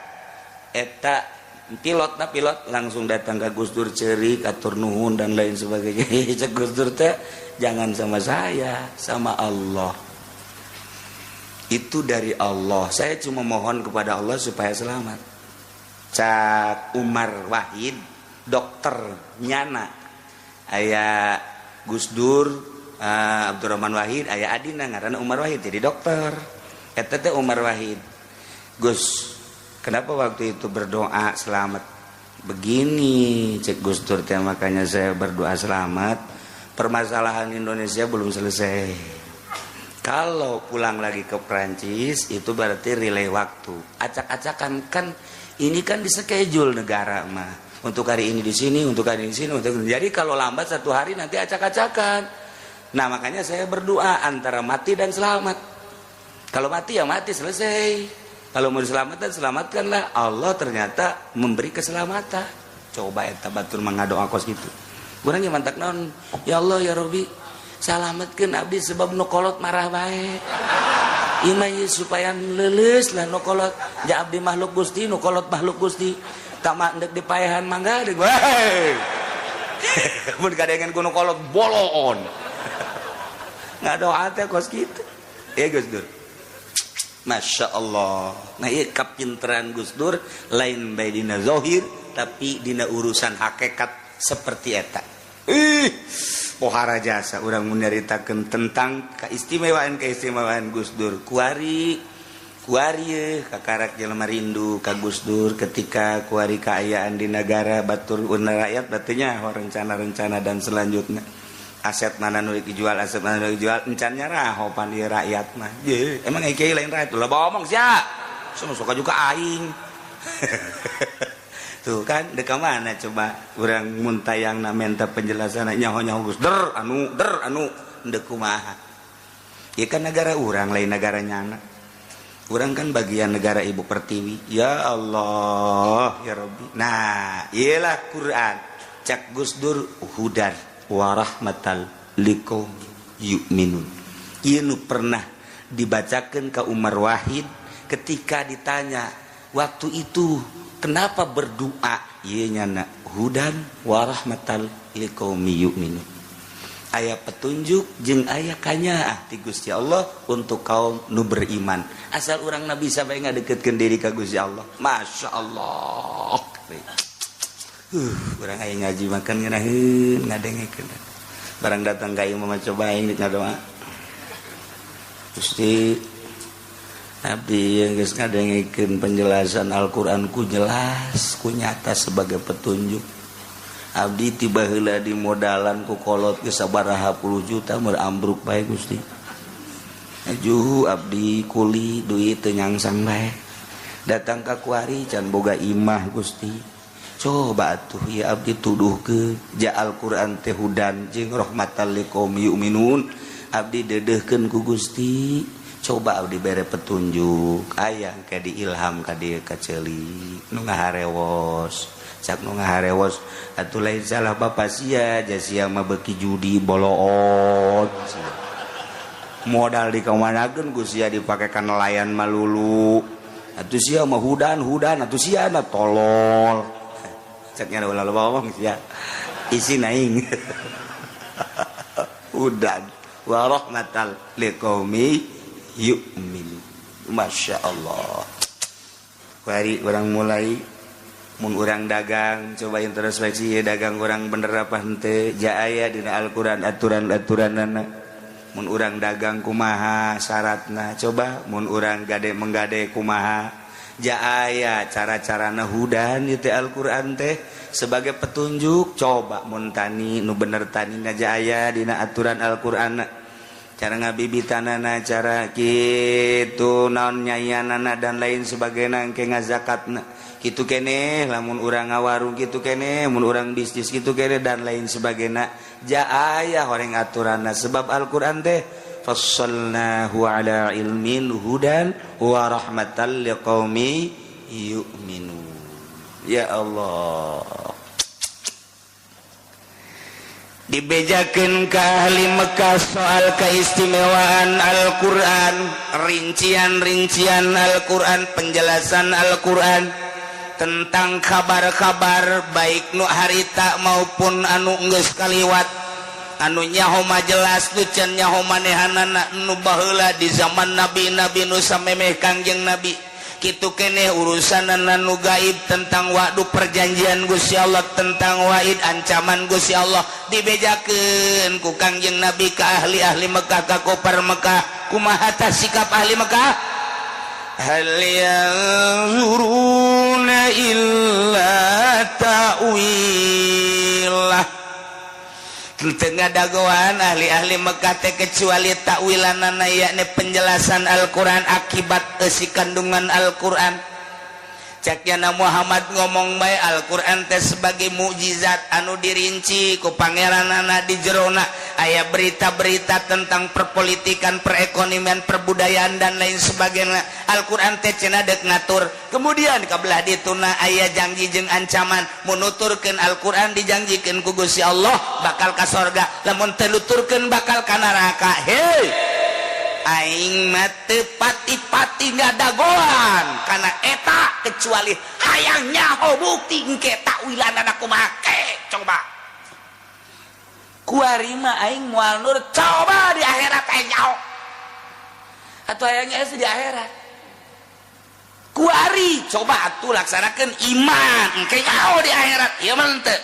eta pilot na pilot langsung datang ke Gus Dur cerik atur nuhun dan lain sebagainya. Cek Gus Dur teh jangan sama saya, sama Allah. Itu dari Allah. Saya cuma mohon kepada Allah supaya selamat. Cak Umar Wahid, dokter nyana. Aya Gus Dur, Abdurrahman Wahid, aya adina ngaranna Umar Wahid jadi dokter. Eta teh Umar Wahid. Gus, kenapa waktu itu berdoa selamat? Begini cek Gus Dur teh, makanya saya berdoa selamat. Permasalahan Indonesia belum selesai. Kalau pulang lagi ke Prancis itu berarti relay waktu. Acak-acakan kan ini kan di schedule negara mah. Untuk hari ini di sini, untuk hari ini di sini, untuk jadi kalau lambat satu hari nanti acak-acakan. Nah, makanya saya berdoa antara mati dan selamat. Kalau mati ya mati selesai. Kalau mau diselamatkan, selamatkanlah. Allah ternyata memberi keselamatan. Coba eta batur mangadoa kos gitu. Urang ge mantak naon? Ya Allah ya Rabbi, salametkeun abdi sebab nu kolot marah bae. Ieu mah supaya leuleus lah nu kolot. Ja abdi makhluk Gusti, nu kolot makhluk Gusti. Tama endek dipaehan mangga deui. Weh. Mun kadengen ku nu kolot boloon. Ngadoa teh kos kitu. Ya Gus Dur. Masya Allah. Nah iya kapinteran Gus Dur lain bae dina zahir tapi dina urusan hakikat seperti eta. Ih, pohara jasa urang menyaritakeun tentang keistimewaan-keistimewaan Gus Dur. Kuari kuari kakarak jelema rindu ka Gus Dur ketika kuari kaayaan di negara batur rakyat batunya rencana-rencana dan selanjutnya. Aset mana nu dijual, aset mana nu dijual, encan nyaraho pan ieu rakyat mah. Ye, emang kiai lain rakyat ulah ngomong sia. Semua suka juga aing. Tuh kan dek mana coba urang mun tayangna menta penjelasan nyaho-nyaho Gus Dur anu der anu deuk kumaha. Ieu kan negara urang lain negara nyana. Urang kan bagian negara Ibu Pertiwi. Ya Allah, ya Rabbi. Nah, iyalah Quran. Cak Gus Dur hudan warahmatal liqaum yu'minun. Ieu nu pernah dibacakeun ka Umar Wahid ketika ditanya waktu itu kenapa berdoa, ieu nyana hudan warahmatal liqaumi yu'minun. Aya petunjuk jeung aya kanyaah ti Gusti Allah untuk kaum nu beriman. Asal urang na bisa bae ngadeukeutkeun diri ka Gusti Allah. Masya Allah. Urang aya ngaji makan ngeunaheun ngadengekeun. Barang datang ka imah mah coba aing ngadoa. Gusti abdi yang geus ngadengekeun penjelasan Al-Qur'an ku jelas, ku nyata sebagai petunjuk. Abdi tiba heula di modalan ku kolot geus sabaraha puluh juta meur ambruk bae Gusti. Juhu abdi kuli duit teu nyangsang bae. Datang ka kuari can boga imah Gusti. Coba atuh ya abdi tuduhkeun ja Al-Qur'an teh hudan jeung rahmatal liqaum yu'minun. Abdi dedehkeun ku Gusti. Coba abdi bere petunjuk aya ke diilham ka dieu ka ceuli nu ngaharewos. Cak nu ngaharewos atuh lain salah bapa sia ja sia mah beuki judi boloon. Modal dikamanakeun ku sia dipake ka nelayan malulu. Atuh sia mah hudan-hudan atuh sia na tolol. Caknya ulah loba ngomong sia. Isi naing. Hudan wa rahmatal liqaumi yu'min. Masya Allah. Kuari urang mulai mun urang dagang, coba introspeksi ya, dagang urang bener apa henteu. Ja aya dina Al-Qur'an aturan-aturanana. Mun urang dagang kumaha syaratna, coba mun urang gade menggade kumaha, ja aya cara-carana hudan ieu teh. Al-Qur'an teh sebagai petunjuk. Coba mun tani nu bener tani ja aya dina aturan Al-Qur'an, cara ngabibitanana, cara kitu naon nyayanana, dan lain sebagainya, ke ngazakatna kitu keneh, lamun urang ngawarung kitu keneh, mun urang bisnis kitu keneh, dan lain sebagainya, ja aya horeng aturanna, sebab Al-Qur'an teh fassalnahu ala ilmin hudan wa rahmatan liqaumi yu'minun. Ya Allah, dibejakeun ka ahli Mekah soal keistimewaan Al-Quran, rincian-rincian Al-Quran, penjelasan Al-Quran tentang kabar-kabar baik nu harita maupun anu geus kaliwat, anu nyaho mah jelas, nu can nyaho manehanana, nu baheula di zaman nabi-nabi nu samemeh Kangjeng Nabi kitu keneh, urusan nu gaib tentang waktu perjanjian Gusti Allah, tentang waid ancaman Gusti Allah, dibejakeun ku Kangjeng Nabi ke ahli-ahli Mekah, ka kufar Mekah. Kumaha tah sikap ahli Mekah? Hal yanzuruna illa ta'wilah. Teu ngadagoan ahli-ahli Mekah teh kecuali takwilanana, yakni penjelasan Al-Qur'an, akibat isi kandungan Al-Qur'an. Cek nyana Muhammad ngomong bae, Al-Qur'an teh sebagai mukjizat anu dirinci ku pangeranana, di jerona aya berita-berita tentang perpolitikan, perekonomian, perbudayaan, dan lain sebagainya. Al-Qur'an teh cenah dek ngatur. Kemudian kabelah dituna aya janji jeung ancaman, mun nuturkeun Al-Qur'an dijanjikeun ku Gusti Allah bakal ka sorga, lamun teu nuturkeun bakal ka neraka. Hei, aing mah teu pati-pati ngadagoan kana eta kecuali hayang nyaho bukti engke takwilanana kumaha. Coba kuari mah aing moal nur, coba di akhirat aing nyaho atau hayangnya di akhirat. Kuari coba atuh laksanakeun iman, engke nyaho di akhirat ieu mah henteu.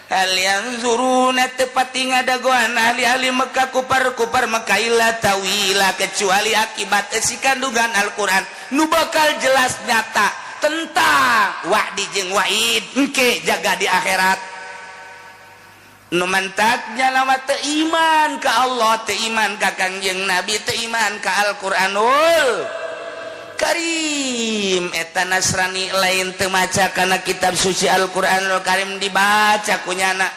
Hal yanzuruna, tepati ngadagoan ahli-ahli Mekah, kufar-kufar Mekah, illa tawila, kecuali akibat isi kandungan Al-Qur'an nu bakal jelas nyata tentang wa'di jeung wa'id engke jaga di akhirat. Nu mantaknya lama teu iman ka Allah, teu iman ka Kangjeng Nabi, teu iman ka Al-Qur'anul Karim. Eta Nasrani lain teu maca kana kitab suci Al-Qur'anul Karim, dibaca kunyana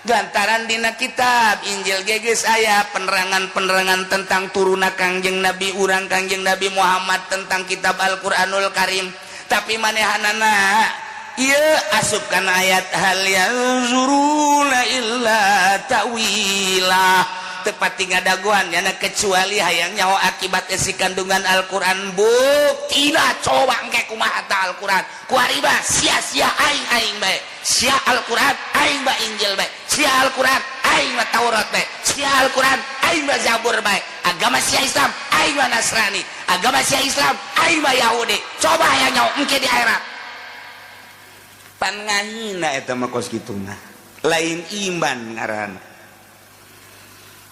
gantaran dina kitab Injil geges aya penerangan-penerangan tentang turuna Kangjeng Nabi urang, Kangjeng Nabi Muhammad, tentang kitab Al-Qur'anul Karim, tapi manehanana ieu asup kana ayat hal yanzuruna illa ta'wilah, tepati ngadagoan yana kecuali hayang nyaho akibat isi kandungan Al-Qur'an. Buktina coba engke kumaha ta Al-Qur'an. Kuari mah sia-sia aing, aing bae sia Al-Qur'an, aing mah Injil bae sia Al-Qur'an, aing mah Taurat bae sia Al-Qur'an, aing mah Zabur bae. Agama sia Islam, aing mah Nasrani. Agama sia Islam, aing mah Yahudi. Coba hayang nyaho engke di akhirat. Pan ngahina eta mah, kos kitu mah lain iman ngaranna.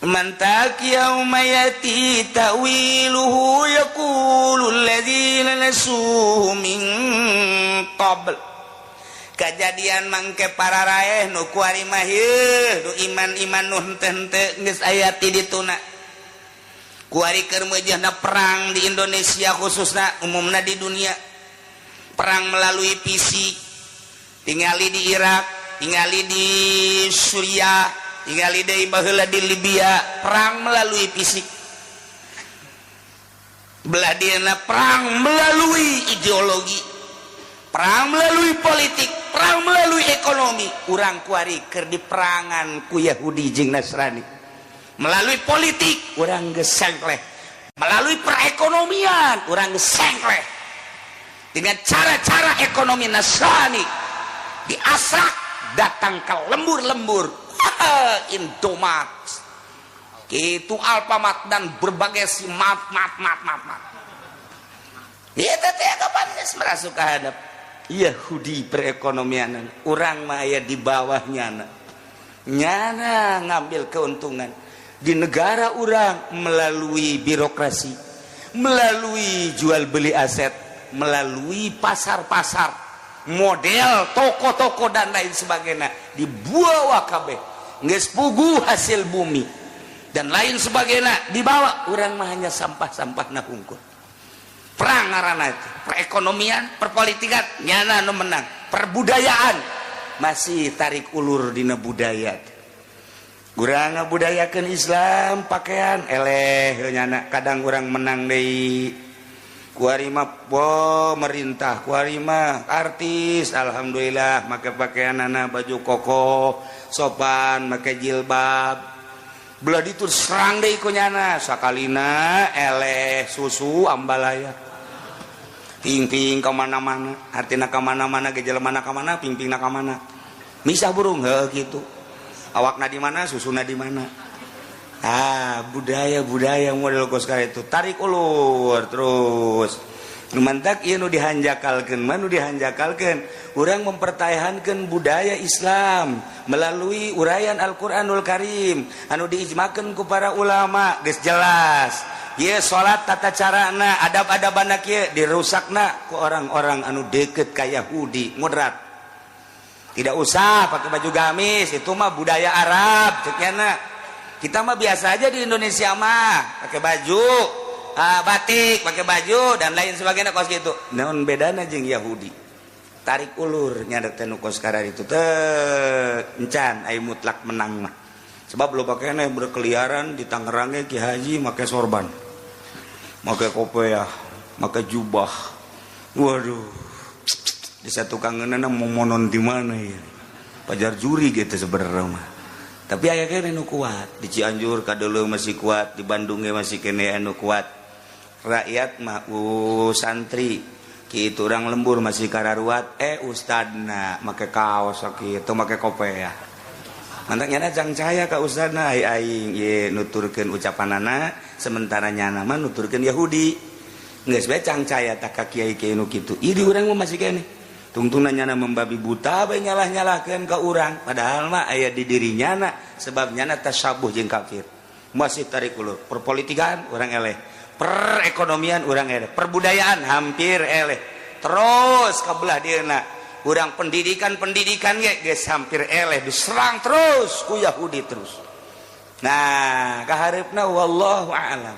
Mantak yauma yati ta'wiluhu yaqulu alladzina nasuhu min qabl. Kajadian mangke para raeh nu kuari mah nu iman-iman nu henteu-henteu geus aya ti dituna. Kuari keur meujeuhna perang di Indonesia khususna, umumna di dunia, perang melalui fisik, tingali di Irak, tingali di Suriah, tingali deui baheula di Libya, perang melalui fisik. Belah dieuna perang melalui ideologi, perang melalui politik, perang melalui ekonomi. Urang kuari keur diperangan ku Yahudi jeung Nasrani melalui politik, urang geus sengkleh. Melalui perekonomian, urang geus sengkleh dengan cara-cara ekonomi Nasrani. Diasak datang ke lembur-lembur Indomaret itu, Alfamart, dan berbagai si mat mat mat mat mat. Ieu teh kapan geus merasuk ka hadap Yahudi perekonomian, urang mah aya di bawah nyana. Nyana ngambil keuntungan di negara urang melalui birokrasi, melalui jual beli aset, melalui pasar-pasar, model toko-toko dan lain sebagainya, dibawa kabeh geus puguh hasil bumi dan lain sebagainya dibawa. Urang mah hanya sampah-sampah hungkul. Perang ngaranna itu. Perekonomian, perpolitikan nyana nu menang. Perbudayaan masih tarik ulur dina budaya. Urang ngabudayakeun Islam, pakaian eleh nyana. Kadang urang menang deui. Kuari mah pemerintah, kuari mah artis, alhamdulillah make pakaianana baju koko sopan, make jilbab. Belah ditu serang deui ku nyana, sakalina eleh susu ambalaya, ping-ping ka mana-mana. Artina ka mana-mana ge, jelema ka mana, ping-pingna ka mana, misah burung heuh kitu. Awakna di mana, susuna di mana. Ah, budaya-budaya model kos itu tarik ulur terus. Mantak ieu nu dihanjakalkeun mah, nu dihanjakalkeun urang mempertahankan budaya Islam melalui uraian Al-Qur'anul Karim anu diijmakeun ku para ulama. Geus jelas ieu salat, tata carana, adab-adabana kieu, dirusakna ku orang-orang anu deket ka Yahudi moderat. Tidak usah pakai baju gamis, itu mah budaya Arab cek. Kita mah biasa aja di Indonesia mah pakai baju batik, pakai baju dan lain sebagainya kos gitu. Naon bedana jeung Yahudi? Tarik ulur nyadar teh nu kos itu teh encan ai mutlak menang mah, sebab lo pakaian berkeliaran di Tangerangnya. Ki Haji make sorban, make kopiah, make jubah. Waduh, di satu kangenan mau monon di mana ya, pajar juri gitu sebenarnya mah. Tapi aya keneh nu kuat di Cianjur kadeuleung masih kuat, di Bandung ge masih keneh anu kuat. Rakyat mah santri kitu, urang lembur masih kararuat. Eh, ustadna make kaos kitu, make kopiah. Mantak nyana cangcaya ka ustadna, ai aing ye nuturkeun ucapanana, sementara nyana mah nuturkeun Yahudi. Geus bae cangcaya tak ka kiai-kiai nu kitu. Ieu di urang mah masih keneh tungtungna nyana membabi buta bae, nyalah-nyalahkeun ka urang, padahal mah aya di diri nyana, sebab nyana tasyabuh jeung kafir. Masih tarik ulur. Perpolitikan urang eleh, perekonomian urang eleh, perbudayaan hampir eleh, terus ka belah dieuna urang pendidikan, pendidikan ge geus hampir eleh, diserang terus ku Yahudi terus. Nah, kahareupna wallahu a'lam.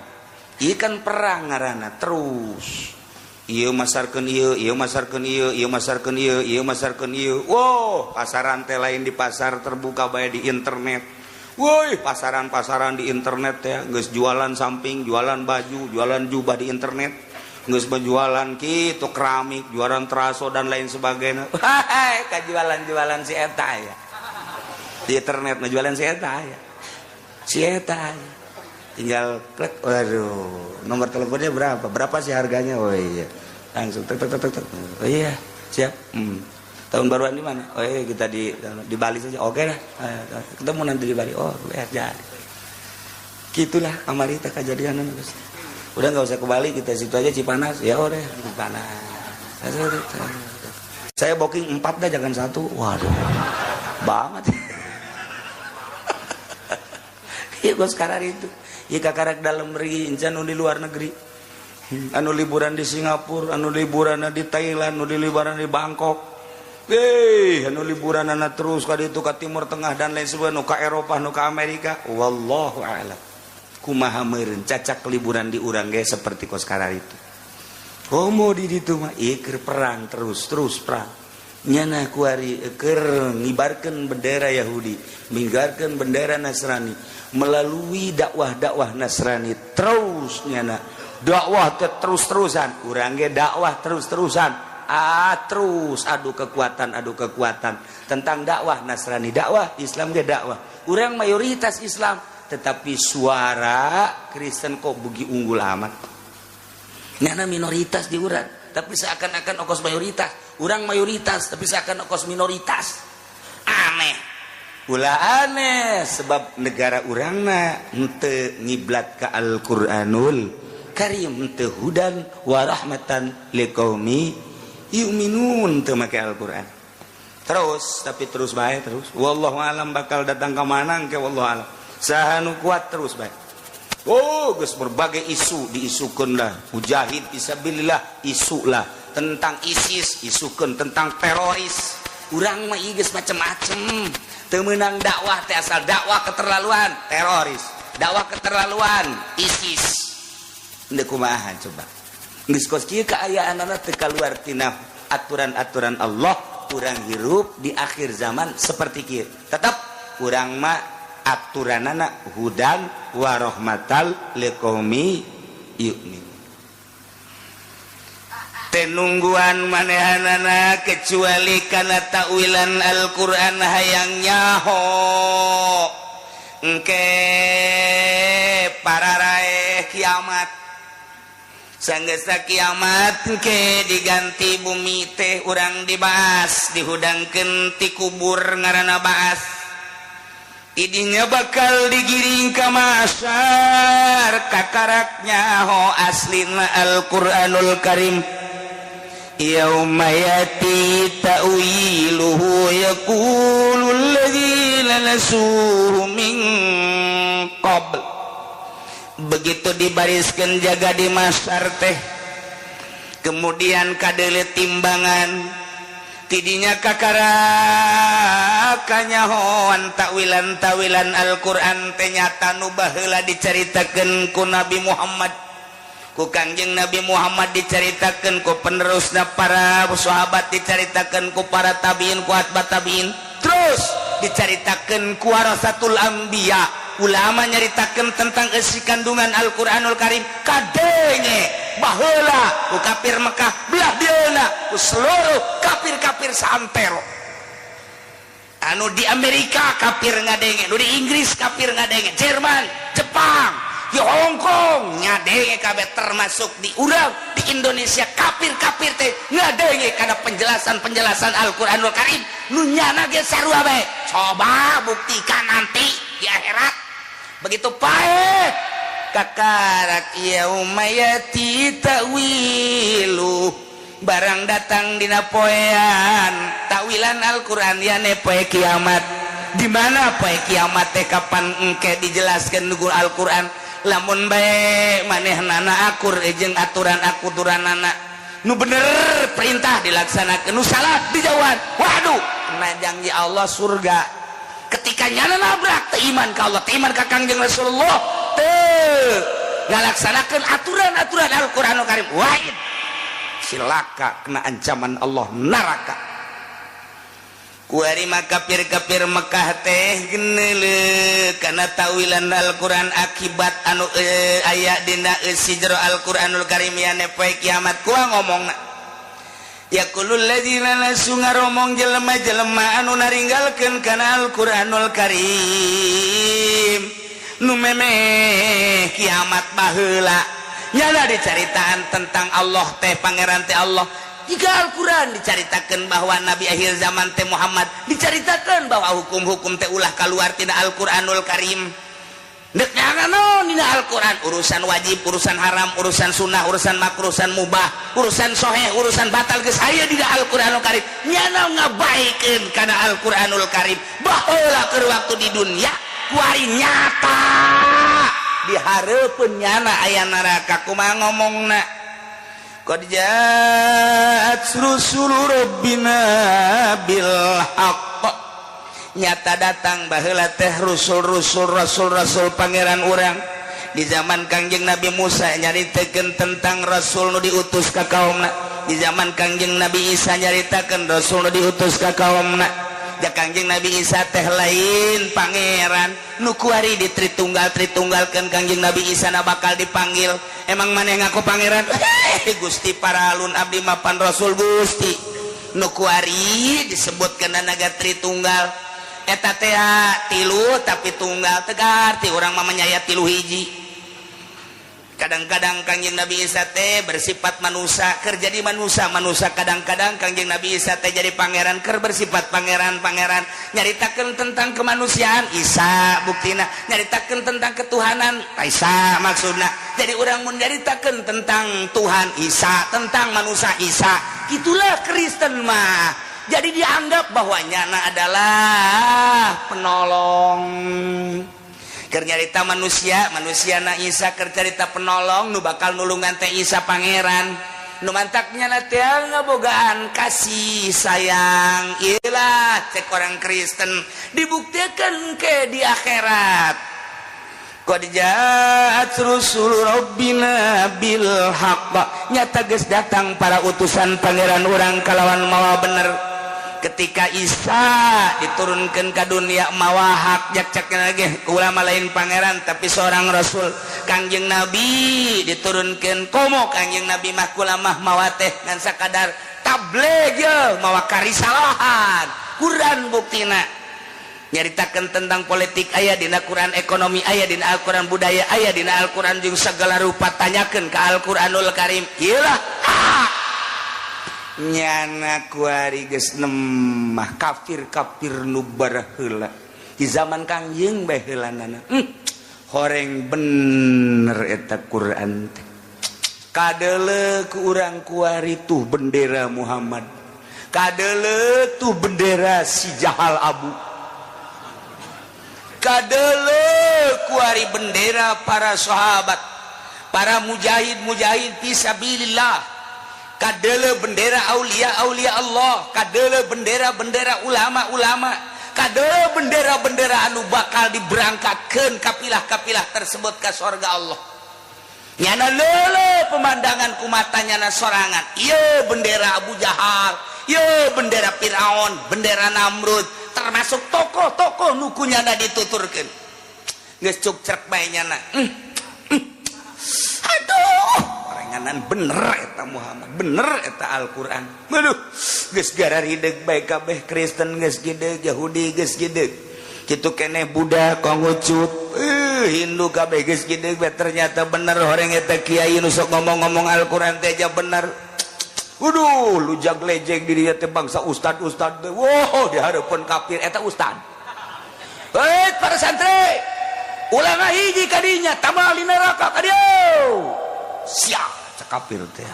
Ieu kan perang ngaranna terus. Ieu masarkeun ieu, ieu masarkeun ieu, ieu masarkeun ieu, ieu masarkeun ieu. Wow, pasaran teh lain di pasar terbuka bae, di internet. Woi, pasaran-pasaran di internet ya, geus jualan samping, jualan baju, jualan jubah di internet. Geus berjualan kitu keramik, jualan teraso dan lain sebagainya. Hai, kajualan-jualan si eta ya. Di internet mah jualan si eta ya. Si eta ya. Tinggal klik, waduh, nomor teleponnya berapa? Berapa sih harganya? Oh iya. Langsung tek tek tek tek. Oh iya, siap. Tahun baruan di mana? Oh iya, kita di Bali saja. Oke dah. Ketemu nanti di Bali. Oh, ya jadi. Gitulah kamari teh kejadian. Udah nggak usah ke Bali, kita situ aja Cipanas. Ya udah, Cipanas. Saya booking empat dah, jangan satu. Waduh, banget. Iya, gue sekarang itu. Iya, kakarak dalam negeri, incan di luar negeri. Anu liburan di Singapura, anu liburan di Thailand, anu liburan di Bangkok. Eh, anu liburan anak terus ka itu ke Timur Tengah dan lain sebagainya, nu ka Eropa, nu ka Amerika. Wallahu a'lam. Kumaha meureun cacak liburan di urang ge seperti kos itu. Komo di ditu mah ieu perang terus, terus perang. Nyana kuari keur ngibarkeun bendera Yahudi, ngibarkeun bendera Nasrani melalui dakwah-dakwah Nasrani terus. Nyana dakwah terus-terusan, urang ge dakwah terus-terusan. Ah, terus adu kekuatan tentang dakwah Nasrani, dakwah Islam ge dakwah. Urang mayoritas Islam, tetapi suara Kristen kok bugi unggul amat. Nyana minoritas di urang, tapi seakan-akan okos mayoritas. Urang mayoritas, tapi seakan okos minoritas. Aneh, ulah aneh, sebab negara urangna henteu ngiblat ke Al-Qur'anul. Karim teu hudan wa rahmatan liqaumi yu'minun, teu make Al-Qur'an terus, tapi terus bae terus. Wallahu alam bakal datang ke mana ke, wallahu alam. Saha nu kuat terus bae. Oh, geus berbagai isu diisukeun lah. Mujahid fisabilillah isu lah, tentang ISIS isukeun, tentang teroris. Urang mah ieu geus macem-macem. Teu meunang dakwah teh, asal dakwah keterlaluan teroris, dakwah keterlaluan ISIS. Henteu kumaha coba? Geus kos kieu kaayaanana, teu kaluar tina aturan-aturan Allah. Urang hirup di akhir zaman seperti kieu. Tetap urang mah aturanana hudan warahmatal liqaumi yu'min. Tenungguan manehanana kecuali karena takwilan Al-Qur'an, hayang nyaho engke para raeh kiamat. Sanggesa kiamat engke diganti bumi teh, urang dibahas, dihudangkeun ti kubur, ngaranna baas. Idinya bakal digiring ke mahsyar, kakaraknya ho aslina Al-Qur'anul Karim. Yauma yati ta'wiluhu yaqulu alladzina nasuhu min qabl. Begitu dibariskan jaga di mahsyar teh, kemudian kadele timbangan, tidinya kakara kanyahoan takwilan tawilan Al-Qur'an teh nyata nu baheula dicaritakeun ku Nabi Muhammad, ku Kangjeng Nabi Muhammad, dicaritakeun ku penerusna para sahabat, dicaritakeun ku para tabiin, ku atba tabiin, terus dicaritakeun ku warasatul anbiya. Ulama nyaritakeun tentang isi kandungan Al-Qur'anul Karim, kadenge baheula ku kafir Mekah, belah dieuna ku seluruh kafir-kafir saantero. Anu di Amerika kafir ngadenge, nu di Inggris kafir ngadenge, Jerman, Jepang, di Hong Kong ngadenge kabeh, termasuk di urang di Indonesia kafir-kafir teh ngadenge kana penjelasan-penjelasan Al-Qur'anul Karim nu nyana ge sarua bae. Coba buktikan nanti di akhirat. Begitu paeh kakarak yauma yati ta'wilu, barang datang dina poean takwilan Al-Qur'an, yane poe kiamat. Di mana poe kiamat teh, kapan engke dijelaskeun ku Al-Qur'an. Lamun bae manehnana akur jeung aturan aturanana, nu bener perintah dilaksanakeun, nu salah dijauhan, waduh, kena janji Allah surga. Ketika nyana nabrak, teu iman ka Allah, teu iman ka Kangjeng Rasulullah, teu ngalaksanakeun aturan-aturan Al-Qur'anul Karim, waid silaka, kena ancaman Allah neraka. Kuari mah kafir-kafir Mekah teh geneule kana tawilan Al-Qur'an akibat anu aya dina eusi jero Al-Qur'anul Karim, yane poe kiamat. Kuah ngomongna, yaqulul ladzina nasu, ngaromong jelema-jelema anu naringgalkeun kana Al-Qur'anul Karim, nu memeh kiamat baheula. Nyana dicaritaan tentang Allah teh, pangeran teh Allah. Jika Al-Quran dicaritakan bahwa Nabi akhir zaman teh Muhammad, dicaritakan bahwa hukum-hukum teh ulah keluar tina Al-Quranul Karim. Dek naon dina Al-Quran, urusan wajib, urusan haram, urusan sunnah, urusan makruh, urusan mubah, urusan soheh, urusan batal, geus aya dina Al-Quranul Karim. Nyana ngabaikeun kana Al-Quranul Karim baheula keur waktu di dunia, kuari nyata di hareupeun nyana aya neraka, kumaha ngomongna? Qad ja'at rusulu rabbina bil haqq, nyata datang baheula teh rusul-rusul, rasul-rasul pangeran urang. Di zaman Kangjeng Nabi Musa nyaritakeun tentang rasul nu diutus ka kaumna. Di zaman Kangjeng Nabi Isa nyaritakeun rasul nu diutus ka kaumna. Ja Kangjeng Nabi Isa teh lain pangeran nu kuari di Tritunggal Tritunggalkeun. Kangjeng Nabi Isa na bakal dipanggil, "Emang maneh ngaku pangeran?" "Eh, Gusti, paralun, abdi mapan rasul Gusti." Nu kuari disebutkeun naga Tritunggal eta teh tilu tapi tunggal, tegar ti urang mah menyaya tilu hiji. Kadang-kadang Kangjeng Nabi Isa teh bersifat manusia keur jadi manusia manusia, kadang-kadang Kangjeng Nabi Isa teh jadi pangeran keur bersifat pangeran-pangeran. Nyaritakeun tentang kemanusiaan Isa buktina, nyaritakeun tentang ketuhanan Isa maksudna. Jadi urang mun nyaritakeun tentang Tuhan Isa, tentang manusia Isa, itulah Kristen mah. Jadi dianggap bahwa nyana adalah penolong. Keur nyarita manusia manusia na Isa, keur carita penolong nu bakal nulungan teh Isa pangeran. Nu mantaknya na teh ngabogaan kasih sayang. Iyalah cek orang Kristen, dibuktikan ke di akhirat. Qad ja'at rusul rabbina bil haqq, nyata geus datang para utusan pangeran urang kalawan mawa bener. Ketika Isa diturunkan ke dunia mawa hak, jak lagi ulama lain pangeran tapi seorang rasul. Kangjeng Nabi diturunkan komo Kangjeng Nabi mah kula mah mawa teh ngan sakadar tabligh ye mawa karisalahan. Quran buktina nyaritakeun tentang politik aya dina Quran, ekonomi aya dina Al-Quran, budaya aya dina Al-Quran, jeung segala rupa tanyakeun ke Al-Quranul Karim. Iyalah nyana kuari geus nemah kafir-kafir nu baraheula di zaman Kangjeng bae heulanana. Horeng bener eta Quran teh. Kadeuleu ku urang kuari tuh bendera Muhammad, kadeuleu tuh bendera si Jahal Abu, kadeuleu kuari bendera para sahabat, para mujahid-mujahid fisabilillah, kadeuleu bendera aulia-aulia Allah, kadeuleu bendera-bendera ulama-ulama, kadeuleu bendera-bendera anu bakal diberangkatkeun kapilah-kapilah tersebut ke sorga Allah. Nyana leule pemandangan kumata nyana sorangan. Ieu bendera Abu Jahal, ieu bendera Firaun, bendera Namrud, termasuk tokoh-tokoh nu ku nyana dituturkeun. Geus cuk crek bae nyana. Aduh, orenganan bener eta Muhammad, bener eta Al-Qur'an. Aduh, geus gararideg bae kabeh. Kristen geus gideg, Yahudi geus gideg. Kitu keneh Buddha, Konghucu, Hindu kabeh geus gideg bae. Ternyata bener horeng eta kiai nu sok ngomong-ngomong Al-Qur'an teh aja bener. Waduh, lujag lejeg di dieu teh bangsa ustad-ustad teh. Wow, di hareupeun kafir eta ustad. Hei, para santri, ulah ngahiji kadinya, tambah di neraka kadieu. Siap, cek kafir teh.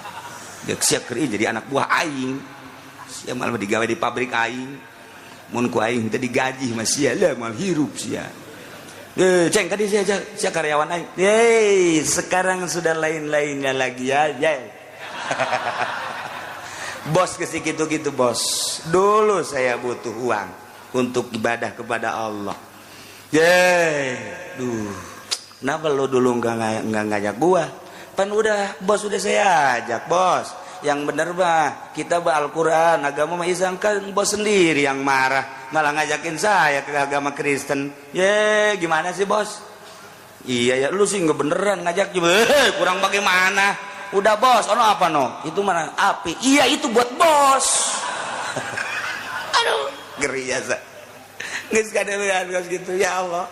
Geus sia keur jadi anak buah aing. Sia malah digawe di pabrik aing. Mun ku aing teh digaji mah sia lah moal hirup sia. Eh, ceng kadi sia sia karyawan aing. Yeay, sekarang sudah lain-lainnya lagi ya. Yeay. Bos ke gitu-gitu bos. Dulu saya butuh uang untuk ibadah kepada Allah. Yeay, duh. Kenapa lo dulu nggak ngajak gua? Pan udah bos, udah saya ajak bos. Yang bener bah, kita bah Al-Quran, agama mah Islam, kan bos sendiri yang marah, malah ngajakin saya ke agama Kristen. Ye, gimana sih bos? Iya ya, lu sih nggak beneran ngajak juga. Kurang bagaimana? Udah bos, ono apa no? Itu mana api? Iya itu buat bos. Aduh, ngeri ya sa. Geus kadeuleuan geus gitu ya Allah.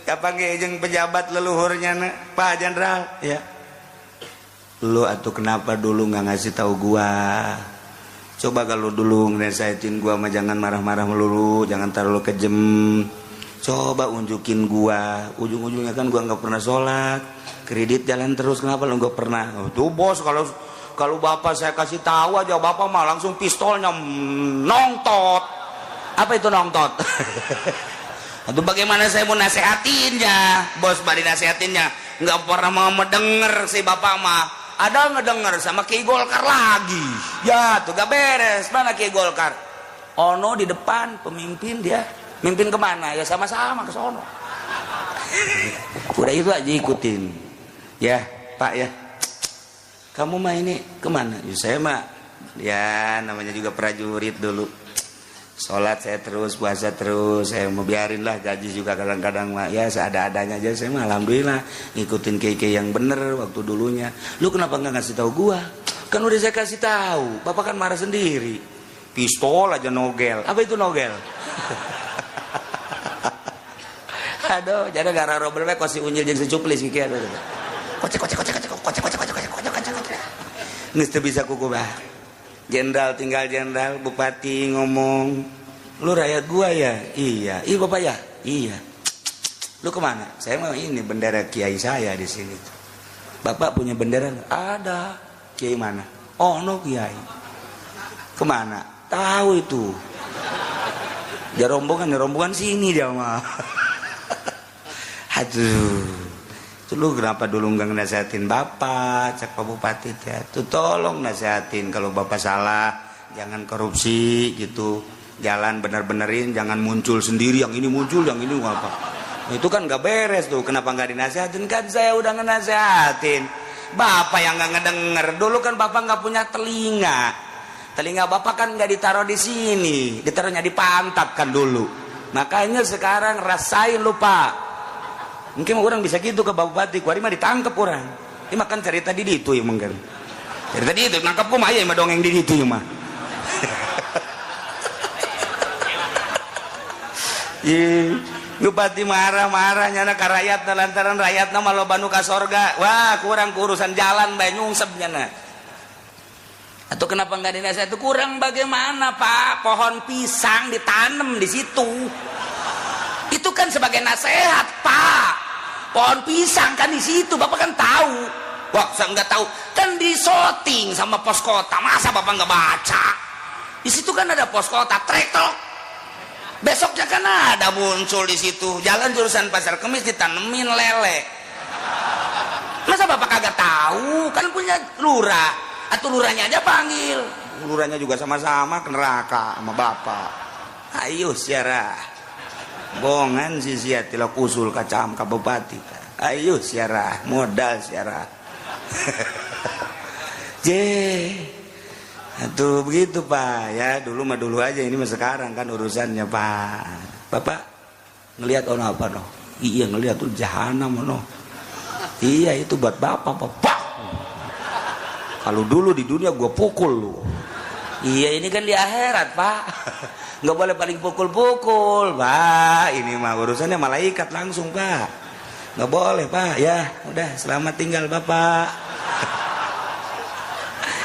Kapan ge jeung pejabat leluhurnya na, Pak Jenderal ya. Lu atuh kenapa dulu nggak ngasih tahu gua? Coba kalau dulu ngerasain gua mah jangan marah-marah melulu, jangan terlalu kejem. Coba unjukin gua, ujung-ujungnya kan gua nggak pernah sholat, kredit jalan terus, kenapa lu nggak pernah? Oh, tuh bos, kalau kalau bapak saya kasih tahu aja, bapak mah langsung pistolnya nongtot. Apa itu nongtot? Atau bagaimana saya mau nasehatinnya? Bos bari nasehatinnya nggak pernah mau mendengar si bapak mah. Ada ngedenger sama Ki Golkar lagi. Ya tuh gak beres. Mana Ki Golkar? Ono di depan pemimpin dia. Mimpin kemana? Ya sama-sama ke sono. Udah itu aja ikutin. Ya Pak ya. Kamu mah ini kemana? Ya, saya mah ya namanya juga prajurit dulu. Sholat saya terus, puasa terus, saya mau biarin lah gaji juga kadang-kadang mah ya seada-adanya aja, saya mah alhamdulillah ngikutin kiai yang bener waktu dulunya. Lu kenapa nggak ngasih tahu gua? Kan udah saya kasih tahu, bapak kan marah sendiri. Pistol aja nogel. Apa itu nogel? Aduh, jadi gara robel we si unyil jeung si cuplis kieu. Kocek kocek kocek kocek kocek kocek kocek kocek kocek kocek. Geus teu bisa kukuba. Jenderal tinggal jenderal, bupati ngomong, "Lu rakyat gua ya?" "Iya." "Iya bapak ya?" "Iya." "Lu kemana?" "Saya mau ini bendera kiai saya di sini." "Bapak punya bendera?" "Ada." "Kiai mana?" "Oh no kiai." "Kemana?" "Tahu itu." Dia rombongan sini dia mah. Aduh, itu lu kenapa dulu nggak nasehatin bapak, cak Pak Bupati ya? Tuh tolong nasehatin kalau bapak salah, jangan korupsi gitu, jalan bener-benerin, jangan muncul sendiri, yang ini muncul, yang ini apa? Nah, itu kan nggak beres tuh, kenapa nggak dinasehatin? Kan saya udah ngenasehatin, bapak yang nggak ngedenger. Dulu kan bapak nggak punya telinga. Telinga bapak kan nggak ditaruh di sini, ditaruhnya di pantat kan dulu. Makanya sekarang rasain lu pak. Mungkin orang bisa gitu ke Bapak Bupati, kuari mah ditangkep orang. Ini makan cerita di ditu ya mungkin. Cerita di itu nangkep ku mah ya mah dongeng di ditu ya mah. Ih, bupati marah-marah nyana ka rakyatna lantaran rakyatna mah loba nu ka sorga. Wah, kurang urusan jalan bae nyungsep nyana. Atau kenapa nggak dinasihat itu kurang bagaimana Pak? Pohon pisang ditanam di situ. Itu kan sebagai nasihat Pak. Pohon pisang kan di situ, Bapak kan tahu. Wah, saya nggak tahu. Kan disoting sama pos kota. Masa Bapak nggak baca? Di situ kan ada pos kota, trektok. Besoknya kan ada muncul di situ. Jalan jurusan Pasar Kemis ditanemin lele. Masa Bapak kagak tahu? Kan punya lurah. Atau lurahnya aja panggil. Lurahnya juga sama-sama ke neraka sama bapak. Ayo siarah. Bongan si sia tilok usul kacam ka bupati. Ayo siarah, modal siarah. Je. Tuh begitu Pak ya, dulu mah dulu aja, ini mah sekarang kan urusannya Pak. Bapak ngelihat ono apa no? Iya ngelihat tuh jahanam ono. Iya itu buat bapak, bapak. Kalau dulu di dunia gue pukul lu. Iya ini kan di akhirat Pak. Nggak boleh paling pukul-pukul Pak. Ini mah urusannya malaikat langsung Pak. Nggak boleh Pak. Ya udah selamat tinggal Bapak.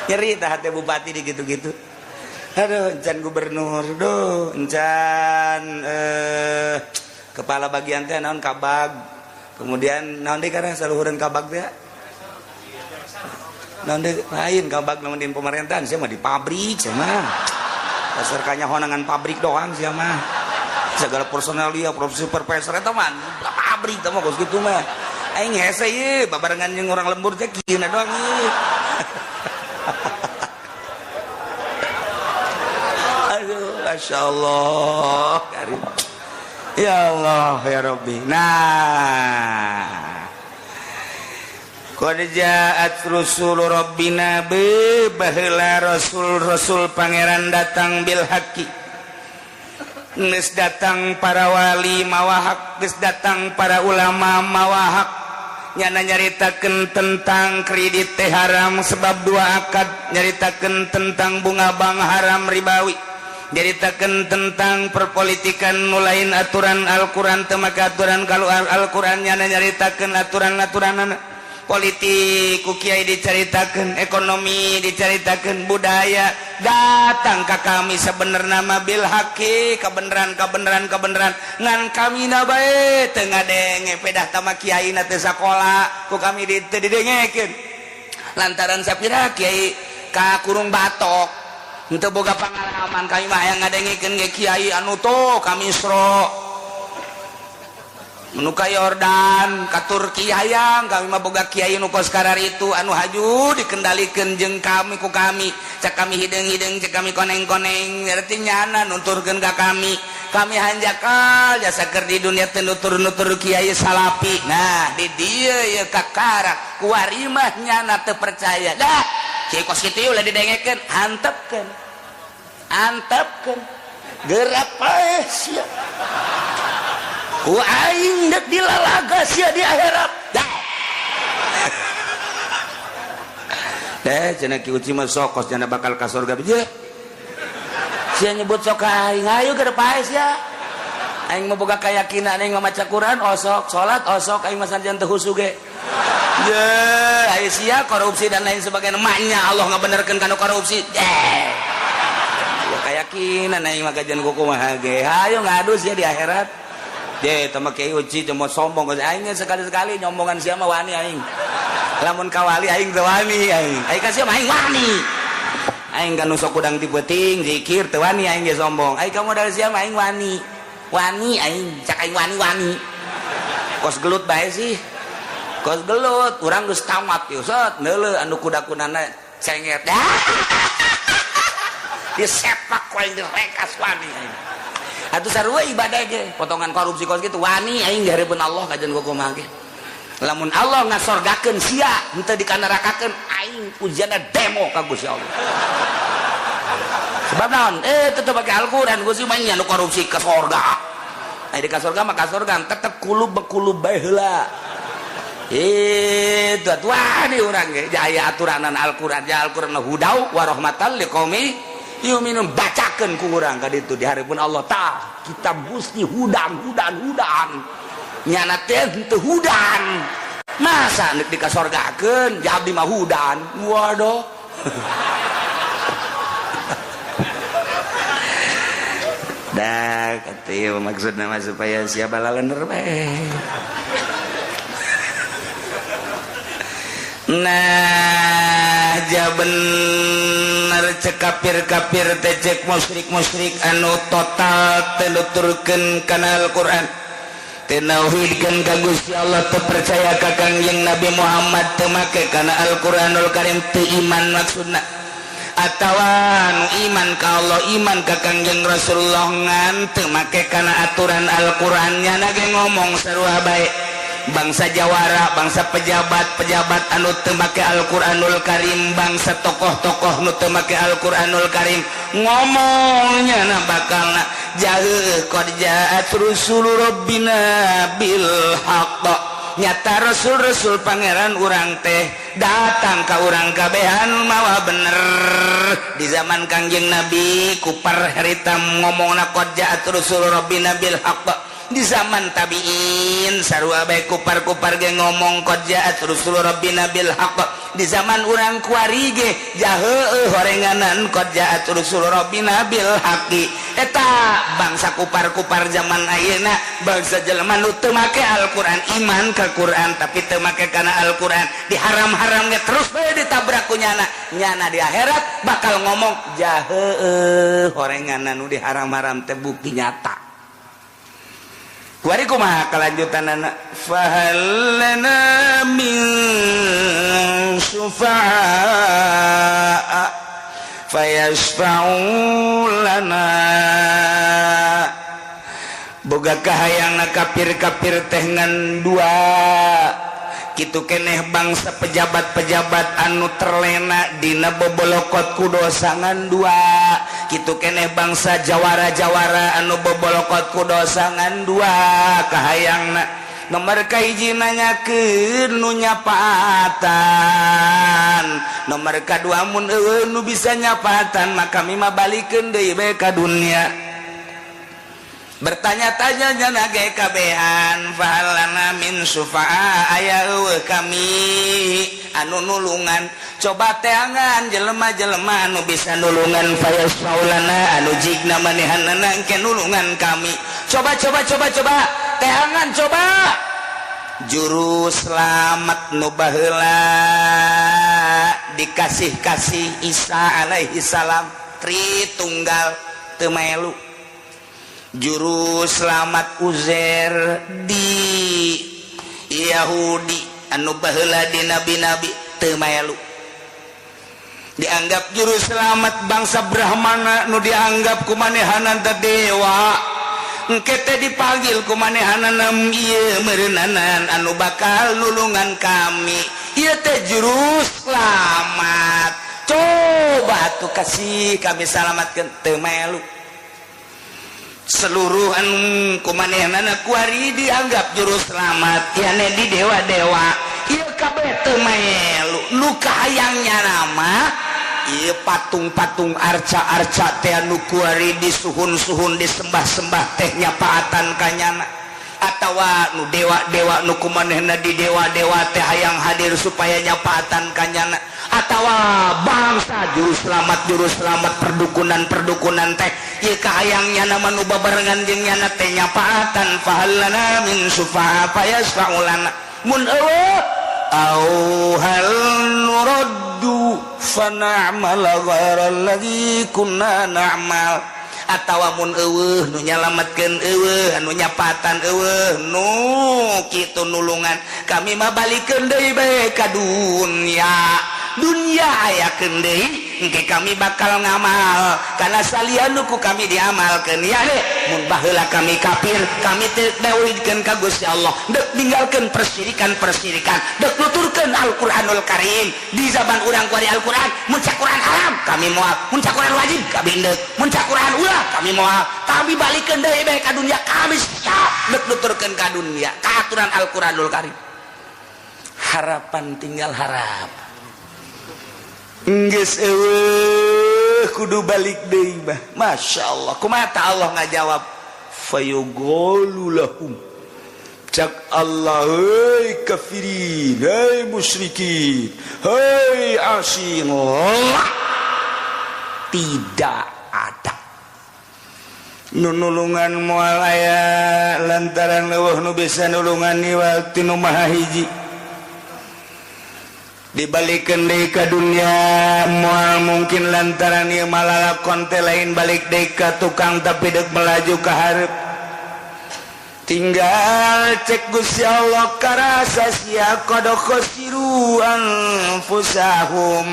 Nyeri tah hati bupati di gitu-gitu. Aduh encan gubernur, duh encan kepala bagian teh naon kabag. Kemudian naon deui karena saluhureun kabag teh. Nanti lain kabag namun di pemerintahan saya mah di pabrik saya mah. Dasar kanya honangan pabrik doang saya mah. Segala personalia, profesi supervisor eta mah pabrik teh mah kos kitu mah. Aing hese ieu babarengan jeung orang lembur teh kieu doang ieu. Aduh, masyaallah. Ya Allah ya Rabbi. Nah, qad ja'at rusul rabbina bi baheula rasul-rasul pangeran datang bil haqqi. Geus datang para wali mawa hak, geus datang para ulama mawa hak. Nyana nyaritakeun tentang kredit teh haram sebab dua akad, nyaritakeun tentang bunga bank haram ribawi, nyaritakeun tentang perpolitikan nu lain aturan Al-Qur'an teu make aturan kalau Al-Qur'an, nyana nyaritakeun aturan-aturanana. Politik ku kiai dicaritakeun, ekonomi dicaritakeun, budaya datang ka kami sebenarna mah bil haqi, kebenaran kebenaran kebenaran ngan kami na bae teu ngadenge pedah tama kiai na teu sakola ku kami teu didengekeun lantaran sapira kiai ka kurung batok henteu boga pangalaman kami mah hayang ngadengekeun ge kiai anu tuh kami Isra nu ka Yordan ka Turki hayang kami mah boga kiai nu kos karar itu anu haju dikendalikeun jeung kami ku kami cak kami hideung-hideung cak kami koneng-koneng berarti nyana nuturkeun ka kami kami hanjakal jasa keur di dunia teu nutur-nutur kiai salapi. Nah di dieu ye kakara kuari mah nyana teu percaya dah kiai kos kitu ulah didengekeun antepkeun antepkeun gerak paeh sia ku aing dek dilalaga sia di akhirat. Dah. Deh cenah Ki Uci mah sokos cenah bakal ka surga. Je. Sia nyebut sok ka aing, ayo geura pae sia. Aing mah boga keyakinan aing mah maca Quran osok, salat osok, aing mah sanajan teu khusyuk ge. Ye, ayo sia korupsi dan lain sebagainya. Maknya Allah ngabenerkeun kana korupsi. Ya keyakinan aing mah kajian kumaha ge. Hayo ngadu sia di akhirat. Deh, teu make uci cuma sombong aing sekali-sekali nyombongan sia mah wani aing. Lamun kawali aing teu wani aing. Aing ka sia mah aing wani. Aing kan nu sok kudang ti peuting zikir teu wani aing ge sombong. Aing ka modal sia mah aing wani. Wani aing, cak aing wani-wani. Kos gelut bae sih. Kos gelut, urang geus tamat ieu set neuleuh anu kuda-kudana cenget. Disepak ku aing direkas wani aing. Atuh sarua ibadah ge, potongan korupsi kos kitu wani aing dihareupeun Allah kajian kumaha ge. Lamun Allah ngasorgakeun sia henteu dikanerakakeun aing ujianna demo ka Gusti Allah. Sebab naon? Tetep pake Al-Qur'an Gusti mah nya nu korupsi ke sorga. Aya di ka sorga mah ka sorga tetep kulub bekulub bae heula. Itu wani urang ge aya aturanan Al-Qur'an, ya Al-Qur'an hudau wa rahmatan liqaumi yu'minun, bacakeun ku urang ka ditu di hareupeun Allah tah kitab Gusti hudan hudan hudan. Nyana teh henteu hudan. Masa nek dikasorgakeun ja abdi mah hudan. Waduh. Dah kata maksudna mah supaya sia balalener bae. Nah, ja bener cek kafir-kafir teh cek musyrik-musyrik anu total teu nuturkeun kana Al-Qur'an. Teu nauhidkeun ka Gusti Allah, teu percaya ka Kangjeng Nabi Muhammad, teu make kana Al-Qur'anul Karim, teu iman maksudna. Atawa nu iman ka Allah, iman ka Kangjeng Rasulullah ngan teu make kana aturan Al-Qur'an, nyana ge ngomong sarua bae. Bangsa jawara, bangsa pejabat-pejabat anu teu make Al-Qur'anul Karim, bangsa tokoh-tokoh nu teu make Al-Qur'anul Karim, ngomongnya na bakalna jauh qad ja'at rusulu rabbina bil haqq. Nyata rasul-rasul pangeran urang teh datang ka urang kabehan mawa bener. Di zaman Kangjeng Nabi kupar harita ngomongna qad ja'at rusulu rabbina bil haqq. Di zaman tabiin sarua bae kupar-kupar ge ngomong qad ja'at rusul rabbina bil haqq. Di zaman urang kuari ge jaheueuh horenganan qad ja'at rusul rabbina bil haqqi. Eta bangsa kupar-kupar zaman ayeuna, bangsa jelema nu teu make Al-Qur'an, iman ka Qur'an tapi teu make kana Al-Qur'an, diharam-haram ge terus bae ditabrak ku nyana. Nyana di akhirat bakal ngomong jaheueuh horenganan nu diharam-haram teh bukti nyata. Kuari kumaha kelanjutanana fahal lana min syufa'a fayashfa'u lana. Boga kahayangna kafir-kafir teh ngan dua kitu keneh bangsa pejabat-pejabat anu terlena dina bobolokot ku dosa ngan dua kitu keneh bangsa jawara-jawara anu bobolokot ku dosa ngan dua kahayangna. Nomor kahiji nanyakeun nu nyapaatan, nomor kadua mun eueuh nu bisa nyapaatan maka kami mah balikeun deui bae ka dunia. Bertanya-tanya nyana ge kabehan fahalana min syufa'a aya eueuh kami anu nulungan. Coba teangan jelema-jelema anu bisa nulungan fayasfaulana anu jigna manehanana engke nulungan kami. Coba coba coba coba teangan coba juru selamat nu baheula dikasih-kasih Isa alaihi salam tri tunggal teu melu. Juru selamat Uzair di Yahudi anu baheula di nabi-nabi teu maelu. Dianggap juru selamat bangsa Brahmana nu dianggap kumanehanan teh dewa. Engke teh dipanggil kumanehanana ieu meureunana anu bakal nulungan kami. Ieu teh juru selamat. Coba atuh kasih kami salamatkeun teu maelu. Seluruh anu kumanehanana kuari dianggap juru selamat yane di dewa-dewa ieu kabeh teu melu. Nu kahayangnya nama ieu patung-patung arca-arca teh anu kuari disuhun-suhun disembah-sembah teh nyapaatan ka nyana. Atawa nu dewa-dewa, nu kumanehna di dewa-dewa teh hayang hadir supaya nyapaatan kanyana, atawa bangsa juru selamat, juru selamat perdukunan, perdukunan teh ieu kahayang nyana mah nu babarengan jeung nyana teh nyapaatan. Fahal lana min syufa'a fayasfa'u lana. Mun euweuh, au hal nuraddu fana'mala ghaira alladzi kunna na'mal. Atawa mun euweuh nu nyalametkeun, euweuh anu nyapatan, euweuh nu kitu nulungan, kami mah balikeun deui bae ka dunya. Dunya ayakeun deui, engke kami bakal ngamal karena salian ku kami diamalkeun ya deh. Mun baheula kami kafir, kami teu tauhidkeun ka Gusti Allah, deuk ninggalkeun persirikan-persirikan, deuk nuturkeun Al-Qur'anul Karim. Di zaman urang kuari Al-Qur'an, mun cak Quran haram kami moal, mun cak Quran wajib kami deuk, mun cak Quran ulah kami moal. Kami balikeun deui bae ka dunya, kami siap deuk nuturkeun ka dunya ka aturan Al-Qur'anul Karim. Harapan tinggal harap. Geus euweuh, kudu balik deui mah. Masya Allah, kumaha Allah ngajawab? Fayuqalu lahum, cak Allah, hei kafirin, hei musyrikin, hei asin, tidak ada nu nulungan, moal aya, lantaran leuweuh nu bisa nulungan niwal ti nu maha hiji. Dibalikkan deui ka dunia moal mungkin, lantaran ieu malalakon teh lain balik deui ka tukang, tapi deuk melaju ka hareup. Tinggal cek Gusti Allah, karasa sia, qad khasiru anfusahum,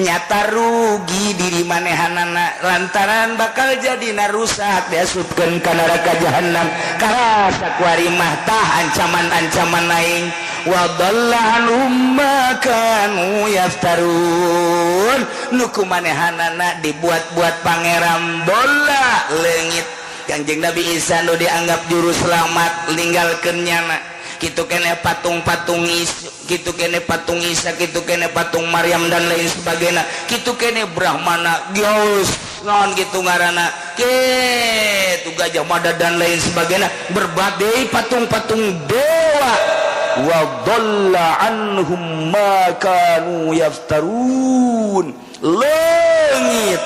nyata rugi diri manehanana, lantaran bakal jadi narusak, diasupkeun ka neraka jahanam. Karasa kuari mah tah ancaman-ancaman aing. Wa dhalla anhum ma kanu yaftarun, nu ku manehanana dibuat-buat pangeran bola leungit. Kanjeng Nabi Isa nu dianggap juru selamat ninggalkeun nyana. Kitu kene patung-patung Isa, kitu kene patung Isa, kitu kene patung Maryam dan lain sebagainya, kitu kene Brahmana, Geus naon gitu ngaranna, kitu Gajah Mada dan lain sebagainya, berbagai patung-patung dewa. Wa dhalla anhum ma kanu yaftarun, leungit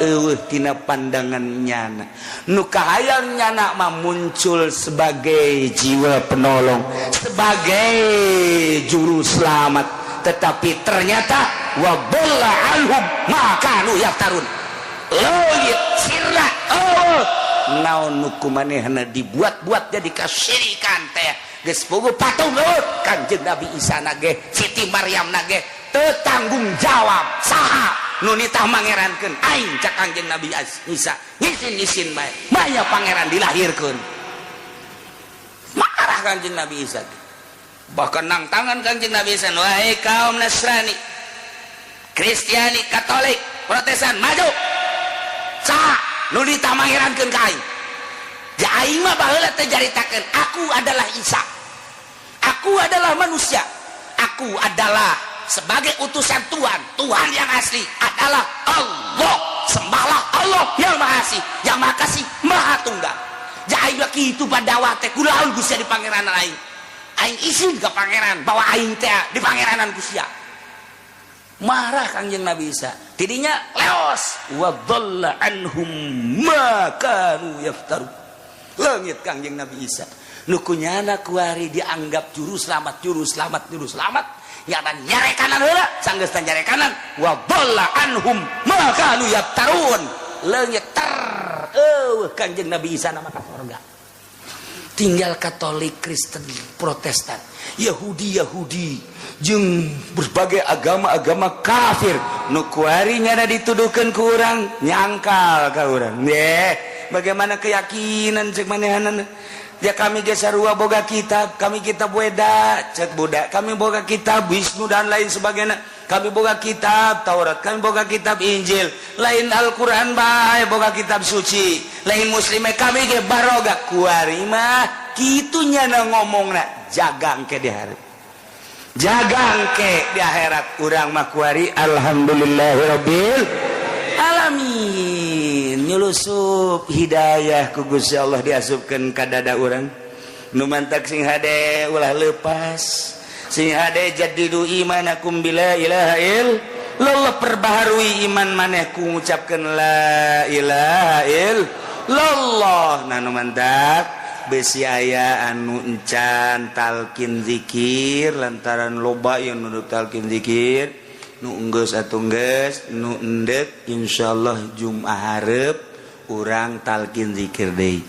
euweuh tina pandangan nyana. Nu kahayang nyana mah muncul sebagai jiwa penolong, sebagai juru selamat, tetapi ternyata wa dhalla anhum ma kanu yaftarun, leungit sirna. Oh, naon nu ku manehna dibuat-buat jadi kasyirikan teh geus puguh patung euweuh. Kanjeng Nabi Isa nage, Siti Maryam nage teu tanggung jawab. Saha nu nitah mangerankeun aing? Cak Kanjeng Nabi Isa, ngisin-ngisin bae, maya pangeran dilahirkeun. Marah Kanjeng Nabi Isa, bahkan nang tangan Kanjeng Nabi Isa, wahai kaum Nasrani, Kristiani, Katolik, Protestan, maju! Saha nu nitah mangerankeun ka aing? Ja aing mah baheula teh jaritakeun aku adalah Isa, aku adalah manusia, aku adalah sebagai utusan Tuhan. Tuhan yang asli adalah Allah, sembahlah Allah yang maha asih, yang maha kasih, maha tunggal. Ja aing mah kitu padakwah teh, kulaun Gusti di pangeran aing? Aing isin ke pangeran bahwa aing teh di pangeranan Gusti. Marah Kangjeng Nabi Isa, tidinya leos. Wa dhalla anhum ma kanu yaftaru, leungit Kangjeng Nabi Isa. Nu kunyana kuari dianggap juru selamat, juru selamat, juru selamat, nyana nyarekanan heula, sanggeus nyarekanan, wa dhalla anhum ma kanu yaftarun, leungit ter eueuh Kangjeng Nabi Isa nama ka surga. Tinggal Katolik, Kristen, Protestan, Yahudi, Yahudi jeung berbagai agama-agama kafir nu kuari nyana dituduhkeun ku urang, nyangkal ka urang. Bagaimana keyakinan cek manehanana? Ya kami ge sarua boga kitab, kami kitab Weda, cek budak, kami boga kitab Wisnu dan lain sebagainya, kami boga kitab Taurat, kami boga kitab Injil, lain Al-Quran bae boga kitab suci, lain muslim kami ge baroga. Kuari mah kitu nyana ngomongna. Jagang ke di hari, jagang ke di akhirat. Urang mah kuari alhamdulillahirabbil alamin, nyulusup hidayah ku Gusti Allah diasupkeun ka dada urang. Nu mantak sing hade, ulah lepas. Sing hade, jaddidu imanakum bila ilaha illallah, perbaharui iman maneh ku ngucapkeun la ilaha illallah. Nah, nu mantak besi aya anu encan talkin zikir lantaran loba yang nuduk talkin zikir, nu enggeus atuh geus, nu endek insyaallah Jumat hareup urang talkin zikir deui.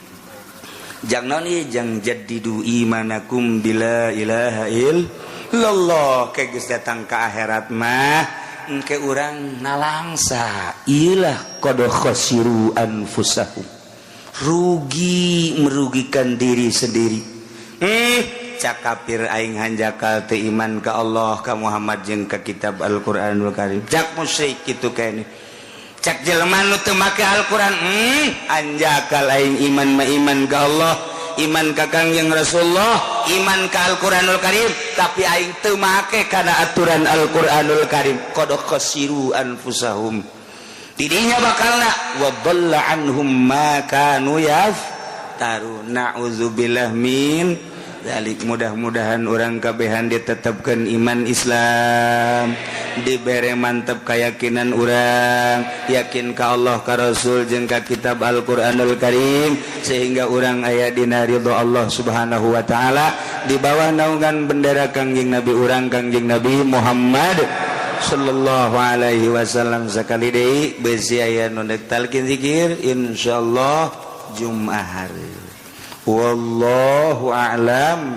Jang naon ieu? Jang jaddidu imanakum bila ilaha illallah. Ke geus datang ka akhirat mah engke urang nalangsa ilah qad khasiru anfusahum, rugi, merugikan diri sendiri. Cak kafir, aing hanjakal teu iman ka Allah, ka Muhammad jeung ka kitab Al-Qur'anul Karim. Cak musyrik kitu kene. Cak jelema nu teu make Al-Qur'an, hanjakal aing iman ma iman ka Allah, iman ka Kangjeng Rasulullah, iman ka Al-Qur'anul Karim, tapi aing teu make kana aturan Al-Qur'anul Karim. Qad khasiru anfusahum, tidinya bakalna wa dhalla anhum ma kanu yaftaru, na'udzubillah min dzalik. Mudah-mudahan urang kabehan ditetapkan iman Islam, dibere mantep keyakinan urang, yakin ka Allah, ka Rasul jeung ka kitab Al-Qur'anul Karim, sehingga urang aya dina ridho Allah Subhanahu wa taala di bawah naungan bendera Kangjeng Nabi urang, Kangjeng Nabi Muhammad sallallahu alaihi wasallam. Sekali deui, besi aya nu dek talqin zikir, insyaallah Jumat hari. Wallahu a'lam.